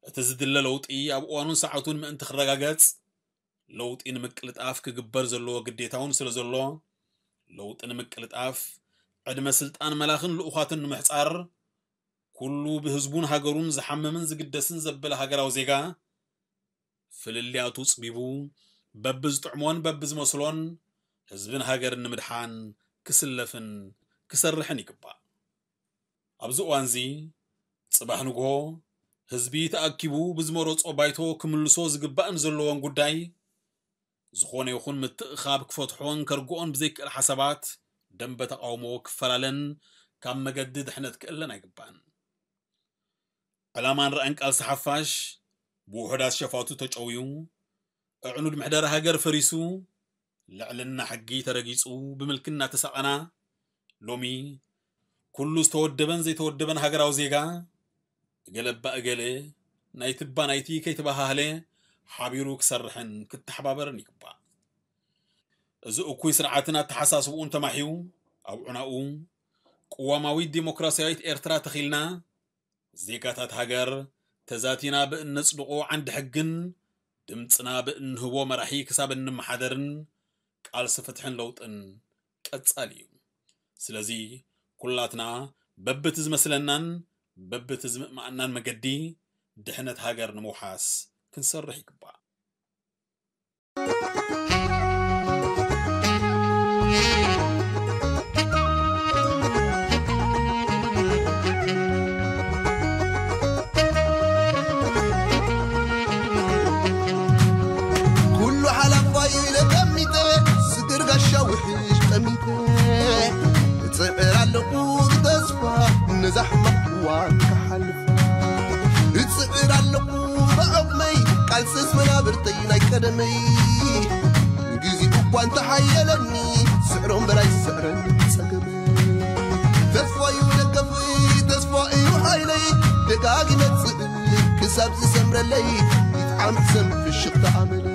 እቲ ዝድለ ለውጢ ኣብ እዋኑን ሰዓቱን ምእንቲ ክረጋገጽ ለውጢ ንምቅልጣፍ ክግበር ዘለዎ ግዴታ እውን ስለ ዘሎ ለውጢ ንምቅልጣፍ ዕድመ ስልጣን መላኽን ልኡኻትን ንምሕጻር ኩሉ ብህዝቡን ሃገሩን ዝሓምምን ዝግደስን ዘበለ ሃገራዊ ዜጋ ፍልልያቱ ጽቢቡ በብዝጥዕሞን በብዝመስሎን ህዝብን ሃገርን ንምድሓን ክስለፍን ክሰርሕን ይግባእ። ኣብዚ እዋንዚ ጽባሕ ንግሆ ህዝቢ ተኣኪቡ ብዝመረጾ ባይቶ ክምልሶ ዝግባእን ዘለዎን ጉዳይ ዝኾነ ይኹን ምትእኻብ ክፈትሖን ከርግኦን ብዘይክእል ሓሳባት ደንበ ተቓውሞ ክፈላለን ካብ መገዲ ድሕነት ክእለን ኣይግባእን። ዕላማን ራእን ቃልሲ ሓፋሽ ብውሑዳት ሸፋቱ ተጨውዩ፣ ኣዕኑድ ምሕደራ ሃገር ፈሪሱ፣ ልዕልና ሕጊ ተረጊጹ ብምልኪ እናተሳቐና፣ ሎሚ ኩሉ ዝተወደበን ዘይተወደበን ሃገራዊ ዜጋ እገለ እባ እገለ ናይቲ እባ ናይቲ ከይተበሃህለ ሓቢሩ ክሰርሕን ክተሓባበርን ይግባእ። እዚ እኩይ ስርዓትን ኣተሓሳስብኡን ተማሕዩ ኣብ ዑናኡ ቅዋማዊት ዲሞክራሲያዊት ኤርትራ ተኺልና ዜጋታት ሃገር ተዛቲና ብእነጽድቖ ዓንዲ ሕግን ድምጽና ብእንህቦ መራሒ ክሳብ እንመሓደርን ቃልሲ ፍትሕን ለውጥን ቀጻሊ እዩ። ስለዚ ኩላትና በብቲ ዝመስለናን በብቲ ዝምእማኣናን መገዲ ድሕነት ሃገር ንምውሓስ ክንሰርሕ ይግባእ። ኩሉ ሓላፋይ ኢለ ቀሚጠ፣ ስግር ጋሻ ውሕሽ ቀሚጠ፣ እጽዕር ኣለኹ ብተስፋ ነዛ ሕማቕ እዋን ክሓልፋ። እጽዕር ኣለኹ ብዓቕመይ፣ ቃልስስ መናብርተይ ናይ ቀደመይ። ግዜ እኳ እንተሓየለኒ፣ ስዕሮ እምበር ኣይስዕረን ጸገመይ። ተስፋ እዩ ደገፈይ፣ ተስፋ እዩ ሓይለይ፣ ደጋጊመ እጽዕር ክሳብ ዝሰምረለይ። ይጥዓም ሕሰም ፍሽኽታ ኣመለይ፣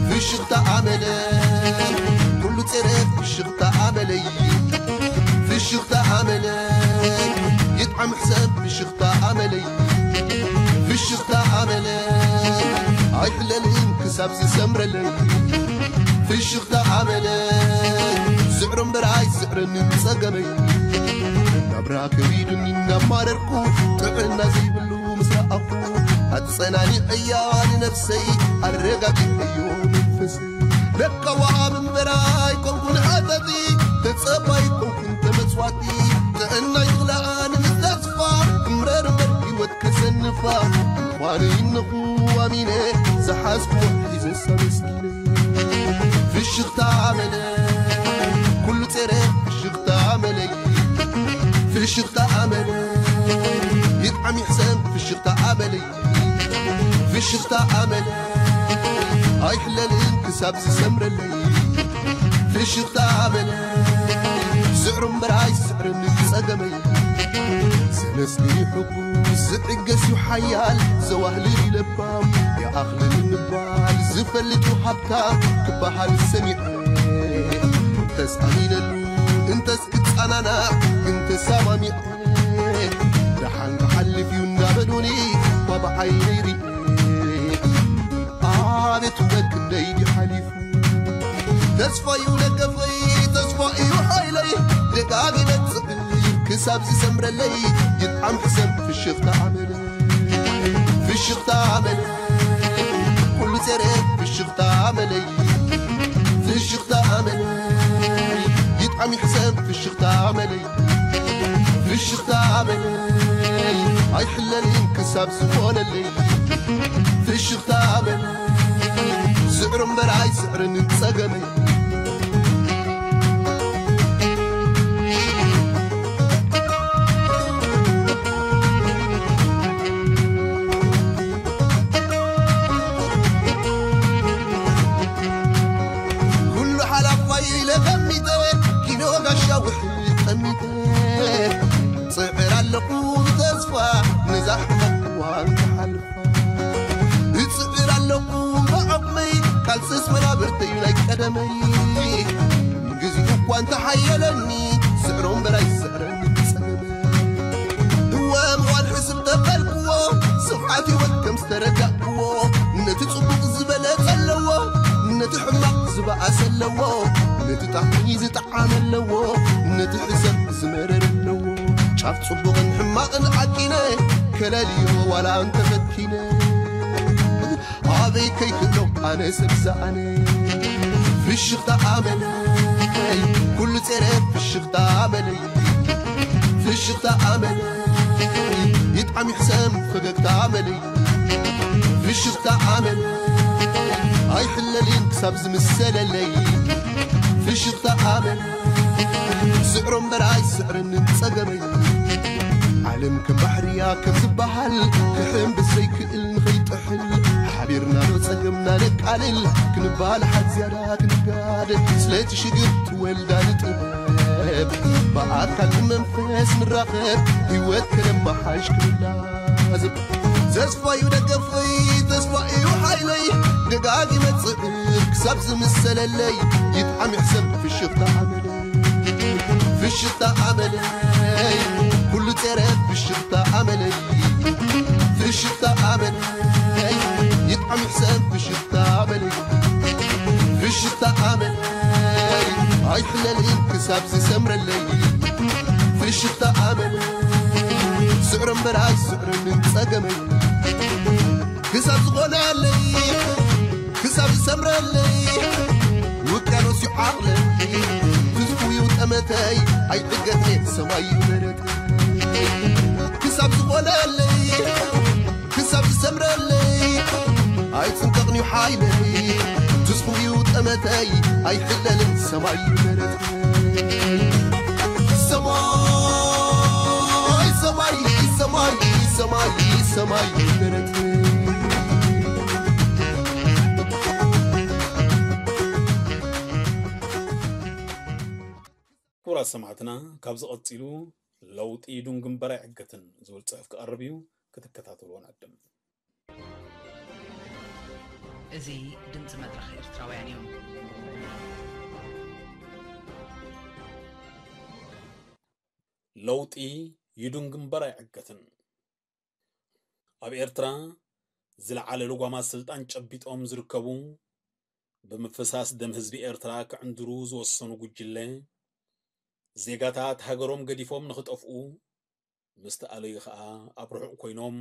ፍሽኽታ ኣመለይ፣ ኩሉ ጸረ ፍሽኽታ ኣመለይ፣ ፍሽኽታ ኣመለይ፣ ይጥዓም ሕሰም ፍሽኽታ ኣመለይ፣ ፍሽኽታ ኣመለይ፣ ኣይሕለልን ክሳብ ዝሰምረለይ። ፍሽኽታ ኣመለይ፣ ስዕሮ እምበር ኣይስዕረንን ጸገመይ። ናብራ ከቢዱኒ እናማረርኩ፣ ጥዕና ዘይብሉ ምስ ረኣኹ፣ ኣጸናኒዐያ ንነፍሰይ፣ ኣረጋጊዐዮ መንፈሰይ። ለካ ወሃብ እምበር ኣይኮንኩን ሓተቲ፣ ተጸባይ ኣይኮንኩን ተመጽዋቲ። ጥዕናይ ዝኽልኣኒ ምስ ተስፋ፣ ክምረር እምበር ህይወት ከሰንፋ። ምዃነይ እነኹ ኣሚነ፣ ዝሓዝኩዎ ሒዘ ኣመስጊነ። ፍሽኽታ ኣመለይ፣ ኩሉ ጸረ ፍሽኽታ ኣመለይ፣ ፍሽኽታ ኣመለይ፣ ይጥዓም ይሕሰም ፍሽኽታ ኣመለይ፣ ፍሽኽታ ኣመለይ፣ ኣይሕለልን ክሳብ ዝሰምረለይ፣ ፍሽኽታ ኣመለይ፣ ስዕሩ እምበር ኣይስዕርን ጸገመይ። ዘመስግን እዩ ሕጉስ፣ ዝዕገስ እዩ ሓያል፣ ዘዋህልል እዩ ለባም፣ ይኣኽልል ምባል ዝፈልጥ እዩ ሃብታም ክበሃል ሰሚዐ። እንተስ ኣሚነሉ፣ እንተስ ክጸናናዕ፣ ግን ተሰማሚዐ። ደሓን ክሓልፍ እዩ እናበሉኒ፣ እኳ ብዓይነይ ሪኤ። ኣቤት ውበት ክንደይ ድዩ ሓሊፉ። ተስፋ እዩ ደገፈይ፣ ተስፋ እዩ ሓይለይ፣ ደጋጊመ እጽዕር ክሳብ ዝሰምረለይ። ይጥዓም ሕሰም ፍሽኽታ ኣመለይ፣ ፍሽኽታ ኣመለይ፣ ኩሉ ጸረ ፍሽኽታ ኣመለይ፣ ፍሽኽታ ኣመለይ፣ ይጥዓም ይሕሰም ፍሽኽታ ኣመለይ። ፍሽኽታ ኣመለይ ኣይሕለልን ክሳብ ዝኾነለይ። ፍሽኽታ ኣመለይ ስዕሩ እምበር ኣይስዕርን ጸገመይ። ኩሉ ሓላፋይ ኢለ ቀሚጠ፣ ኪኖ ጋሻ ውሕድ ጠሚተ፣ ጽዕር ኣለኹ ብተስፋ ነዛ ሕማቕ እዋን ክሓልፋ። እጽዕር ኣለኹ ብዓቕመይ፣ ቃልስስ መናብርተይ ናይ ቀደመይ። ግዜኡ እኳ እንተሓየለኒ፣ ስዕሮ እምበር ኣይስዕረኒ ጸገመይ። እወ ምዃን ሕስብ ተበልክዎ፣ ስፍሓት ህይወት ከም ዝተረዳእክዎ፣ ነቲ ጽቡቕ ዝበለጸ ኣለዎ፣ ነቲ ሕማቕ ዝበኣሰ ኣለዎ፣ ነቲ ጣዕሚ ዝጠዓመ ኣለዎ፣ ነቲ ሕሰም ዝመረረ ኣለዎ። ጫፍ ጽቡቕን ሕማቕን ዓቂነ፣ ከለልዮ ዋላ እንተፈቲነ። ኣበይ ከይክእሎ ኣነ ሰብ ዝኣነ። ፍሽኽታ ኣመለይ፣ ኩሉ ጸረ ፍሽኽታ ኣመለይ። ፍሽኽታ ኣመለይ፣ ይጥዓም ይሕሰም ፈገግታ ኣመለይ። ፍሽኽታ ኣመለይ፣ ኣይሕለልን ክሳብ ዝምሰለለይ። ፍሽኽታ ኣመለይ፣ ስዕሮ እምበር ኣይስዕርን ጸገመይ። ዓለም ከም ባሕርያ ከም ዝበሃል፣ ክሕምብስ ዘይክእል ንኸይጥሕል፣ ሓቢርና ዶ ጸገምና ነቃልል፣ ክንባላሓት ዝያዳ ክንጋደል፣ ስለቲ ሽግር ትወልዳ ንጥበብ፣ ብኣካል ብመንፈስ ንራኸብ፣ ህይወት ከነመሓሽ ክንላዘብ። ተስፋ እዩ ደገፈይ፣ ተስፋ እዩ ሓይለይ፣ ደጋጊመ ጽዕር ክሳብ ዝምሰለለይ፣ ይጥዓም ይሕሰም ፍሽኽታ ኣመለይ። ፍሽኽታ ኣመለይ፣ ኩሉ ጸረ ፍሽኽታ ኣመለይ። ፍሽኽታ ኣመለይ፣ ይጥዓም ይሕሰም ፍሽኽታ ኣመለይ። ፍሽኽታ ኣመለይ፣ ኣይሕለልን ክሳብ ዝሰምረለይ። ፍሽኽታ ኣመለይ፣ ስዕር እምበር ኣይስዕርን ጸገመይ ክሳብ ዝኾነለይ ክሳብ ዝሰምረለይ ውቅያኖስ እዩ ዓቕለይ ትስፉ እዩ ጠመተይ ኣይዕገትኔ ሰማይ እዩ መረተይ ክሳብ ዝኾነለይ ክሳብ ዝሰምረለይ ኣይጽንቀቕን እዩ ሓይለይ ትስፉ እዩ ጠመተይ ኣይሕለልን ሰማይ እዩ መረተይ ሰማይ ሰማይ ሰማይ ሰማይ ሰማይ ይበረት ክቡራት ሰማዕትና፣ ካብዚ ቀጺሉ ለውጢ ዱን ግንባር ኣይዕገትን ዝብል ጽሑፍ ክቐርብ እዩ፣ ክትከታተልዎ ንዕድም። እዚ ድምፂ መድረኽ ኤርትራውያን እዩ። ለውጢ ይዱን ግንባር ኣይዕገትን። ኣብ ኤርትራ ዝለዓለ ልጓማት ስልጣን ጨቢጦም ዝርከቡ ብምፍሳስ ደም ህዝቢ ኤርትራ ክዕንድሩ ዝወሰኑ ጉጅለ ዜጋታት ሃገሮም ገዲፎም ንኽጠፍኡ ምስቲ ኣለዩ ኸኣ ኣብ ርሑቕ ኮይኖም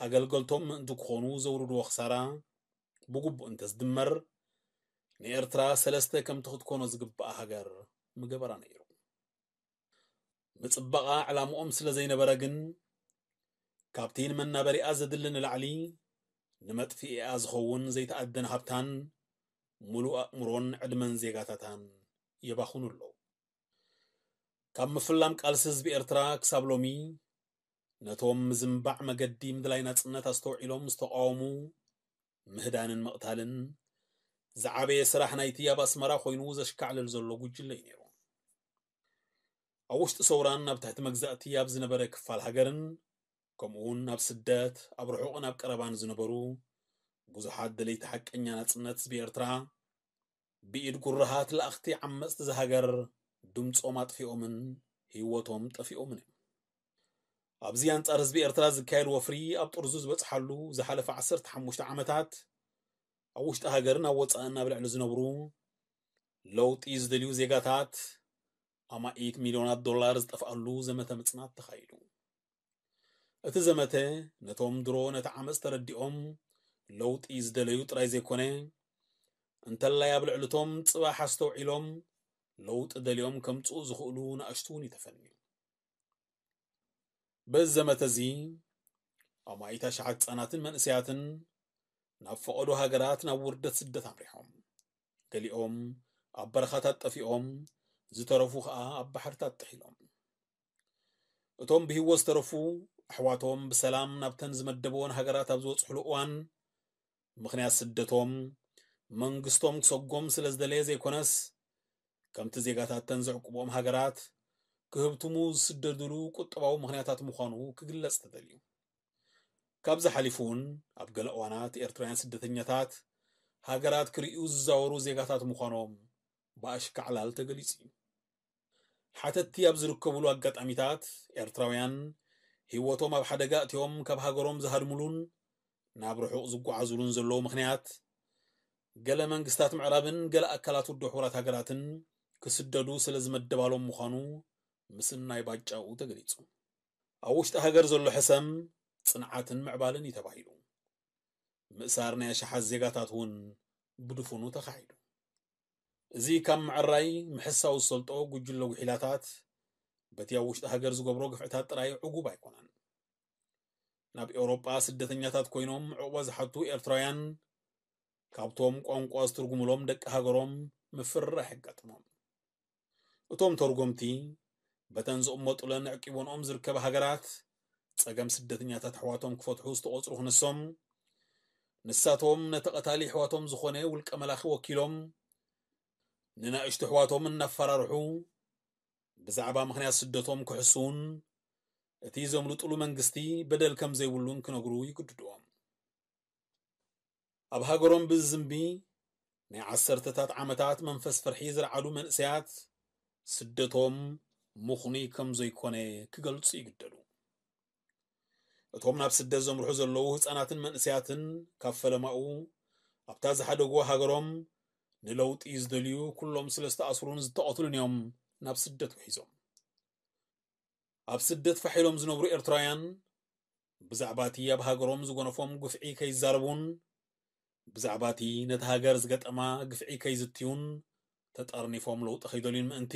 ኣገልገልቶም ምእንቲ ክኾኑ ዘውርድዎ ክሳራ ብግቡእ እንተዝድመር ንኤርትራ ሰለስተ ከምቲ ክትኮኖ ዝግብኣ ሃገር ምገበራ ነይሩ። ምጽባቓ ዕላምኦም ስለ ዘይነበረ ግን ካብቲ ንመናበሪኣ ዘድሊ ንላዕሊ ንመጥፍኢኣ ዝኸውን ዘይተኣደነ ሃብታን ምሉእ ኣእምሮን ዕድመን ዜጋታታን የባኽኑ ኣለዉ። ካብ ምፍላም ቃልሲ ህዝቢ ኤርትራ ክሳብ ሎሚ ነቶም ምዝንባዕ መገዲ ምድላይ ናጽነት ኣስተውዒሎም ዝተቓወሙ ምህዳንን ምቕታልን ዝዓበየ ስራሕ ናይቲ ኣብ ኣስመራ ኮይኑ ዘሽካዕልል ዘሎ ጉጅለ እዩ ነይሩ። ኣብ ውሽጢ ሰውራን ኣብ ትሕቲ መግዛእቲ ኣብ ዝነበረ ክፋል ሃገርን ከምኡውን ኣብ ስደት ኣብ ርሑቕን ኣብ ቀረባን ዝነበሩ ብዙሓት ደለይቲ ሓቀኛ ናጽነት ህዝቢ ኤርትራ ብኢድ ጉርሃት ለኣኽቲ ዓመጽቲ ዝሃገር ድምጾም ኣጥፊኦምን ህይወቶም ጠፊኦምን እዮም። ኣብዚ ኣንጻር ህዝቢ ኤርትራ ዝካየድ ወፍሪ ኣብ ጥርዙ ዝበጽሓሉ ዝሓለፈ ዓሰርተ ሓሙሽተ ዓመታት ኣብ ውሽጢ ሃገርን ኣብ ወጻእን ኣብ ልዕሊ ዝነብሩ ለውጢ ዝደልዩ ዜጋታት ኣማኢት ሚልዮናት ዶላር ዝጠፍኣሉ ዘመተ ምጽናት ተኻይዱ። እቲ ዘመተ ነቶም ድሮ ነቲ ዓመጽ ተረዲኦም ለውጢ ዝደለዩ ጥራይ ዘይኮነ እንተላይ ኣብ ልዕልቶም ጽባሕ ኣስተውዒሎም ለውጢ ደልዮም ከምጽኡ ዝኽእሉ ንኣሽቱ እውን እዩ ተፈንዩ። በዚ ዘመተ እዚ ኣማኢት ኣሽሓት ህጻናትን መንእሰያትን ናብ ፈቐዶ ሃገራት ናብ ውርደት ስደት ኣምሪሖም። ገሊኦም ኣብ በረኻታት ጠፊኦም፣ ዝተረፉ ኸኣ ኣብ ባሕርታት ጥሒሎም። እቶም ብህይወት ዝተረፉ ኣሕዋቶም ብሰላም ናብተን ዝመደብወን ሃገራት ኣብ ዝበጽሕሉ እዋን ምኽንያት ስደቶም መንግስቶም ክሰጎም ስለ ዝደለየ ዘይኮነስ ከምቲ ዜጋታተን ዘዕቁቦም ሃገራት ክህብትሙ ዝስደድሉ ቁጠባዊ ምኽንያታት ምዃኑ ክግለጽ ተደልዩ። ካብዚ ሓሊፉ እውን ኣብ ገለ እዋናት ኤርትራውያን ስደተኛታት ሃገራት ክርእዩ ዝዛወሩ ዜጋታት ምዃኖም ብኣሽካዕላል ተገሊጹ እዩ። ሓተትቲ ኣብ ዝርከብሉ ኣጋጣሚታት ኤርትራውያን ህይወቶም ኣብ ሓደጋ ኣእትዮም ካብ ሃገሮም ዝሃድምሉን ናብ ርሑቕ ዝጓዓዙሉን ዘለዉ ምኽንያት ገለ መንግስታት ምዕራብን ገለ ኣካላት ውድብ ሕቡራት ሃገራትን ክስደዱ ስለ ዝመደባሎም ምዃኑ ምስናይ ባጫኡ ተገሊጹ። ኣብ ውሽጢ ሃገር ዘሎ ሕሰም ጽንዓትን ምዕባልን እዩ ተባሂሉ። ምእሳር ናይ ኣሽሓት ዜጋታት እውን ብድፉኑ ተኻሒዱ። እዚ ካብ ምዕራይ ምሕሳው ዝሰልጦ ጉጅለ ጉሒላታት በቲ ኣብ ውሽጢ ሃገር ዝገብሮ ግፍዕታት ጥራይ ዕጉብ ኣይኮነን። ናብ ኤውሮጳ ስደተኛታት ኮይኖም ዕቑባ ዝሓቱ ኤርትራውያን ካብቶም ቋንቋ ዝትርጉምሎም ደቂ ሃገሮም ምፍርራሕ የጋጥሞም። እቶም ተርጎምቲ በተን ዝቕመጡለን ኣዕቂቦንኦም ዝርከባ ሃገራት ጸገም ስደተኛታት ኣሕዋቶም ክፈትሑ ዝተቖጽሩ ክነሶም ንሳቶም ነቲ ቀታሊ ኣሕዋቶም ዝኾነ ውልቀ መላኺ ወኪሎም ንናእሽቱ ኣሕዋቶም እናፈራርሑ ብዛዕባ ምኽንያት ስደቶም ክሕስዉን እቲ ዘምልጡሉ መንግስቲ በደል ከም ዘይብሉን ክነግሩ ይግድድዎም። ኣብ ሃገሮም ብዝዝንቢ ናይ ዓሰርተታት ዓመታት መንፈስ ፍርሒ ዝረዓዱ መንእሰያት ስደቶም ምኽኑይ ከም ዘይኮነ ክገልጹ ይግደዱ። እቶም ናብ ስደት ዘምርሑ ዘለዉ ህጻናትን መንእሰያትን ካብ ፈለማኡ ኣብታ ዝሓደግዋ ሃገሮም ንለውጢ ዝደልዩ ኩሎም ስለ ዝተኣስሩን ዝተቐትሉን እዮም ናብ ስደት ውሒዞም። ኣብ ስደት ፋሕ ኢሎም ዝነብሩ ኤርትራውያን ብዛዕባ እቲ ኣብ ሃገሮም ዝጎነፎም ግፍዒ ከይዛረቡን ብዛዕባ እቲ ነታ ሃገር ዝገጠማ ግፍዒ ከይዝትዩን ተጠርኒፎም ለውጢ ከይደልዩን ምእንቲ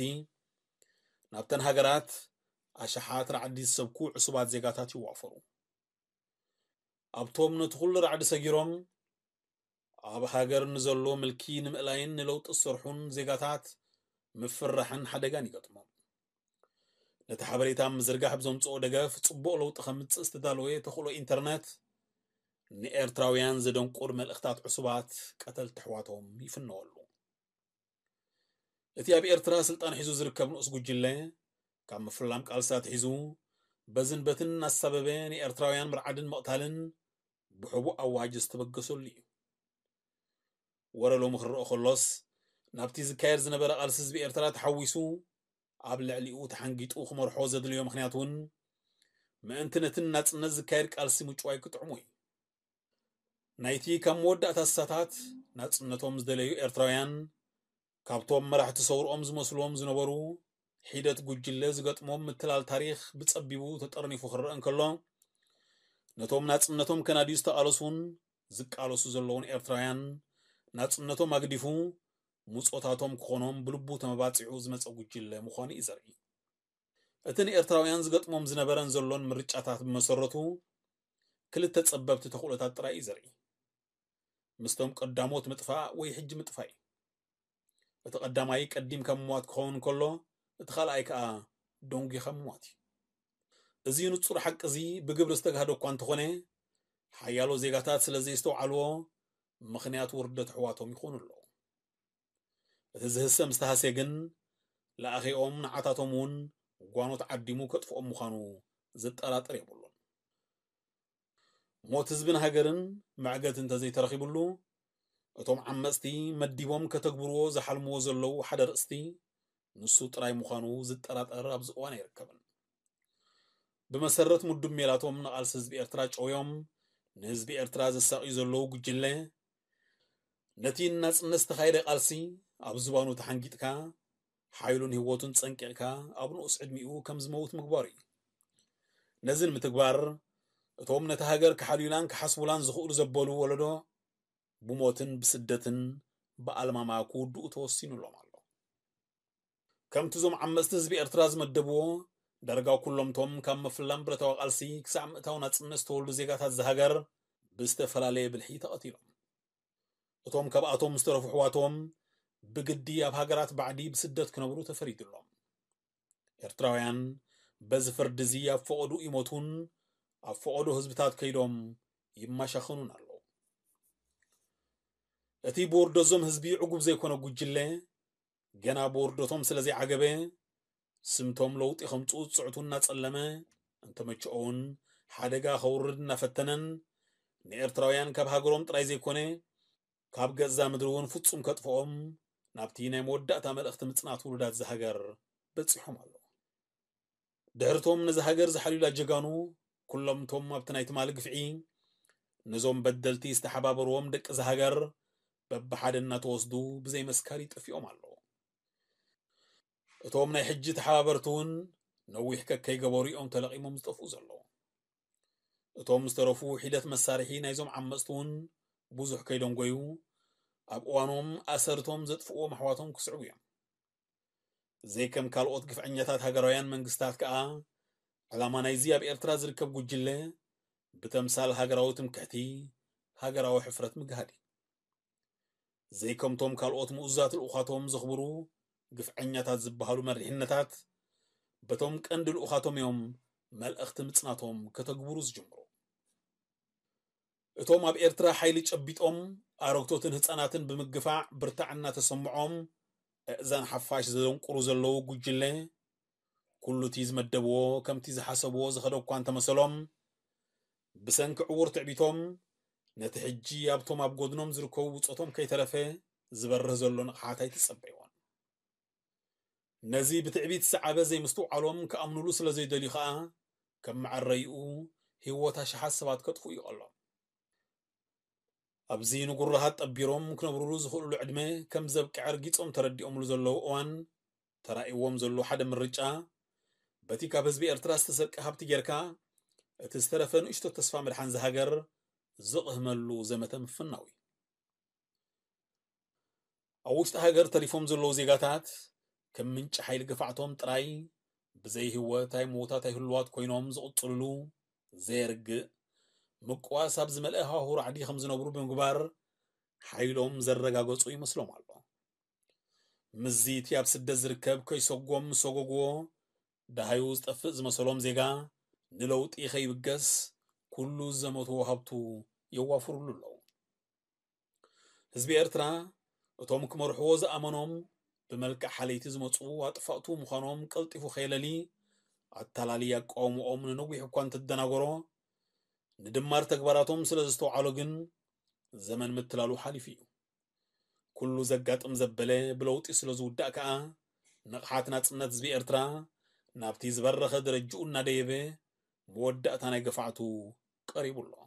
ናብተን ሃገራት ኣሽሓት ራዕዲ ዝሰብኩ ዕሱባት ዜጋታት ይዋፈሩ። ኣብቶም ነቲ ኩሉ ራዕዲ ሰጊሮም ኣብ ሃገር ንዘሎ ምልኪ ንምእላይን ንለውጢ ዝሰርሑን ዜጋታት ምፍርራሕን ሓደጋን ይገጥሞም። ነቲ ሓበሬታ ምዝርጋሕ ብዘምጽኦ ደገፍ ጽቡቕ ለውጢ ከምጽእ ዝተዳለወ ተኽእሎ ኢንተርነት ንኤርትራውያን ዘደንቁር መልእኽታት ዕሱባት ቀተልቲ ኣሕዋቶም ይፍነወሉ። እቲ ኣብ ኤርትራ ስልጣን ሒዙ ዝርከብ ንኡስ ጉጅለ ካብ ምፍላም ቃልሲ ኣትሒዙ በዝን በትን እናሳበበ ንኤርትራውያን ምርዓድን ምቕታልን ብሕቡእ ኣዋጅ ዝተበገሰሉ እዩ። ወረ ሎሚ ክረኦ ከሎስ ናብቲ ዝካየድ ዝነበረ ቃልሲ ህዝቢ ኤርትራ ተሓዊሱ ኣብ ልዕሊኡ ተሓንጊጡ ክመርሖ ዘድልዮ ምኽንያት እውን ምእንቲ ነቲ ናጽነት ዝካየድ ቃልሲ ምጭዋይ ክጥዕሙ እዩ። ናይቲ ካብ መወዳእታ ሳታት ናጽነቶም ዝደለዩ ኤርትራውያን ካብቶም መራሕቲ ሰውርኦም ዝመስልዎም ዝነበሩ ሒደት ጉጅለ ዝገጥሞም ምትላል ታሪኽ ብጸቢቡ ተጠርኒፉ ክረአ እንከሎ ነቶም ናጽነቶም ከናድዩ ዝተቓለሱን ዝቃለሱ ዘለውን ኤርትራውያን ናጽነቶም ኣግዲፉ ምጾታቶም ክኾኖም ብልቡ ተመባጺዑ ዝመጸ ጉጅለ ምዃኑ እዩ ዘርኢ። እቲ ንኤርትራውያን ዝገጥሞም ዝነበረን ዘሎን ምርጫታት ብመሰረቱ ክልተ ጸበብቲ ተኽእሎታት ጥራይ እዩ ዘርኢ። ምስቶም ቀዳሞት ምጥፋእ ወይ ሕጂ ምጥፋእ እዩ። እቲ ቀዳማይ ቀዲምካ ምሟት ክኸውን እንከሎ እቲ ካልኣይ ከኣ ደንጒኻ ምሟት እዩ። እዚ ንጹር ሓቂ እዚ ብግብሪ ዝተጋህደ እኳ እንተኾነ ሓያሎ ዜጋታት ስለ ዘይስተውዓልዎ ምኽንያት ውርደት ኣሕዋቶም ይኾኑ ኣለዉ። እቲ ዝህሰ ምስ ተሃስየ ግን ለኣኺኦም ንዓታቶም እውን ጓኖት ዓዲሙ ከጥፍኦም ምዃኑ ዘጠራጥር የብሉን። ሞት ህዝብን ሃገርን መዕገቲ እንተዘይተረኺብሉ እቶም ዓመፅቲ መዲቦም ከተግብርዎ ዝሓልምዎ ዘለዉ ሓደ ርእስቲ ንሱ ጥራይ ምዃኑ ዝጠራጠር ኣብዚ እዋን ኣይርከብን። ብመሰረት ምዱብ ሜላቶም ንቓልሲ ህዝቢ ኤርትራ ጨውዮም ንህዝቢ ኤርትራ ዘሳቕዩ ዘለዉ ጉጅለ ነቲ ናጽነት ዝተኻየደ ቃልሲ ኣብ ዝባኑ ተሓንጊጥካ ሓይሉን ህይወቱን ጸንቂቕካ ኣብ ንኡስ ዕድሚኡ ከም ዝመውት ምግባር እዩ። ነዚ ንምትግባር እቶም ነቲ ሃገር ክሓልዩላን ክሓስቡላን ዝኽእሉ ዘበሉ ወለዶ ብሞትን ብስደትን ብኣልማማ ክውድኡ ተወሲኑሎም ኣሎ። ከምቲ እዞም ዓመፅቲ ህዝቢ ኤርትራ ዝመደብዎ ዳርጋ ኩሎምቶም ካብ ምፍላም ብረታዊ ቃልሲ ክሳዕ ምእታው ናፅነት ዝተወልዱ ዜጋታት ዝሃገር ብዝተፈላለየ ብልሒ ተቐቲሎም። እቶም ካብኣቶም ዝተረፉ ኣሕዋቶም ብግዲ ኣብ ሃገራት ባዕዲ ብስደት ክነብሩ ተፈሪዱሎም። ኤርትራውያን በዚ ፍርዲ እዚ ኣብ ፈቐዱ ይሞቱን ኣብ ፈቐዶ ህዝብታት ከይዶም ይመሻኸኑን ኣለዉ። እቲ ብውርደዞም ህዝቢ ዕጉብ ዘይኮነ ጉጅለ ገና ብውርደቶም ስለ ዘይዓገበ ስምቶም ለውጢ ከምፅኡ ዝፅዕቱ እናፀለመ እንተመቸኦ እውን ሓደጋ ከውርድ እናፈተነን ንኤርትራውያን ካብ ሃገሮም ጥራይ ዘይኮነ ካብ ገዛ ምድሪ እውን ፍጹም ከጥፍኦም ናብቲ ናይ መወዳእታ መልእኽቲ ምጽናት ውሉዳት ዝሃገር በጺሖም ኣለዉ። ድሕርቶም ነዚ ሃገር ዝሓልዩላ ጀጋኑ ኩሎም እቶም ኣብቲ ናይ ትማሊ ግፍዒ ነዞም በደልቲ ዝተሓባበርዎም ደቂ ዝሃገር በብሓደ እናተወስዱ ብዘይ መስካሪ ጠፊኦም ኣለዉ። እቶም ናይ ሕጂ ተሓባበርቲ እውን ነዊሕ ከከይገበሩ እዮም ተለቒሞም ዝጠፍኡ ዘለዉ። እቶም ዝተረፉ ሒደት መሳርሒ ናይዞም ዓመፅቲ እውን ብዙሕ ከይደንጎዩ ኣብ እዋኖም ኣሰርቶም ዘጥፍእዎም ኣሕዋቶም ክስዕቡ እዮም። ዘይከም ካልኦት ግፍዐኛታት ሃገራውያን መንግስታት ከኣ ዕላማ ናይዚ ኣብ ኤርትራ ዝርከብ ጉጅለ ብተምሳል ሃገራዊ ትምክሕቲ ሃገራዊ ሕፍረት ምግሃድ እዩ። ዘይከምቶም ካልኦት ምኡዛት ልኡኻቶም ዘኽብሩ ግፍዐኛታት ዝበሃሉ መሪሕነታት በቶም ቀንዲ ልኡኻቶም እዮም መልእኽቲ ምጽናቶም ከተግብሩ ዝጅምሩ። እቶም ኣብ ኤርትራ ሓይሊ ጨቢጦም ኣረግቶትን ህጻናትን ብምግፋዕ ብርታዕ እናተሰምዖም እእዛን ሓፋሽ ዘደንቁሩ ዘለዉ ጉጅለ ኩሉ እቲ ዝመደብዎ ከምቲ ዝሓሰብዎ ዝኸደ እኳ እንተመሰሎም ብሰንኪ ዕዉር ትዕቢቶም ነቲ ሕጂ ኣብቶም ኣብ ጎድኖም ዝርከቡ ብጾቶም ከይተረፈ ዝበርህ ዘሎ ንቕሓት ኣይተጸበይዎን። ነዚ ብትዕቢት ዝሰዓበ ዘይምስትውዓሎም ክኣምኑሉ ስለ ዘይደልዩ ኸኣ ከም መዐረይኡ ህይወት ኣሽሓት ሰባት ከጥፍኡ ይቐሎም። ኣብዚ ንጉርሃት ጠቢሮም ክነብሩሉ ዝኽእሉሉ ዕድመ ከም ዘብቅዐ ርጊጾም ተረዲኦምሉ ዘለዉ እዋን ተራእይዎም ዘሎ ሓደ ምርጫ በቲ ካብ ህዝቢ ኤርትራ ዝተሰርቀ ሃብቲ ጌርካ እቲ ዝተረፈ ንእሽቶ ተስፋ ምድሓን ዝሃገር ዝቕህመሉ ዘመተ ምፍናው እዩ። ኣብ ውሽጢ ሃገር ተሪፎም ዘለዉ ዜጋታት ከም ምንጪ ሓይሊ ግፋዕቶም ጥራይ ብዘይ ህይወት ኣይምዉታት ኣይህልዋት ኮይኖም ዝቕጽልሉ ዘየርግእ ምቅዋስ ኣብ ዝመልአ ሃዋሁ ራዕዲ ከም ዝነብሩ ብምግባር ሓይሎም ዘረጋገጹ ይመስሎም ኣሎ። ምስዚ እቲ ኣብ ስደት ዝርከብ ከይሰጎም ዝሰጎግዎ ደሃዩ ዝጠፍእ ዝመሰሎም ዜጋ ንለውጢ ከይብገስ ኩሉ ዝዘመትዎ ሃብቱ የዋፍሩሉ ኣለዉ። ህዝቢ ኤርትራ እቶም ክመርሕዎ ዝኣመኖም ብመልክዕ ሓለይቲ ዝመጹ ኣጥፋእቱ ምዃኖም ቀልጢፉ ከየለሊ ኣታላሊ ኣቃውምኦም ንነዊሕ እኳ እንተደናገሮ ንድማር ተግባራቶም ስለ ዝተውዓሎ ግን ዘመን ምትላሉ ሓሊፉ እዩ። ኩሉ ዘጋጥም ዘበለ ብለውጢ ስለ ዝውዳእ ከኣ ንቕሓት ናጽነት ህዝቢ ኤርትራ ናብቲ ዝበረኸ ደረጅኡ እናደየበ መወዳእታ ናይ ገፋዕቱ ቀሪቡ ኣሎ።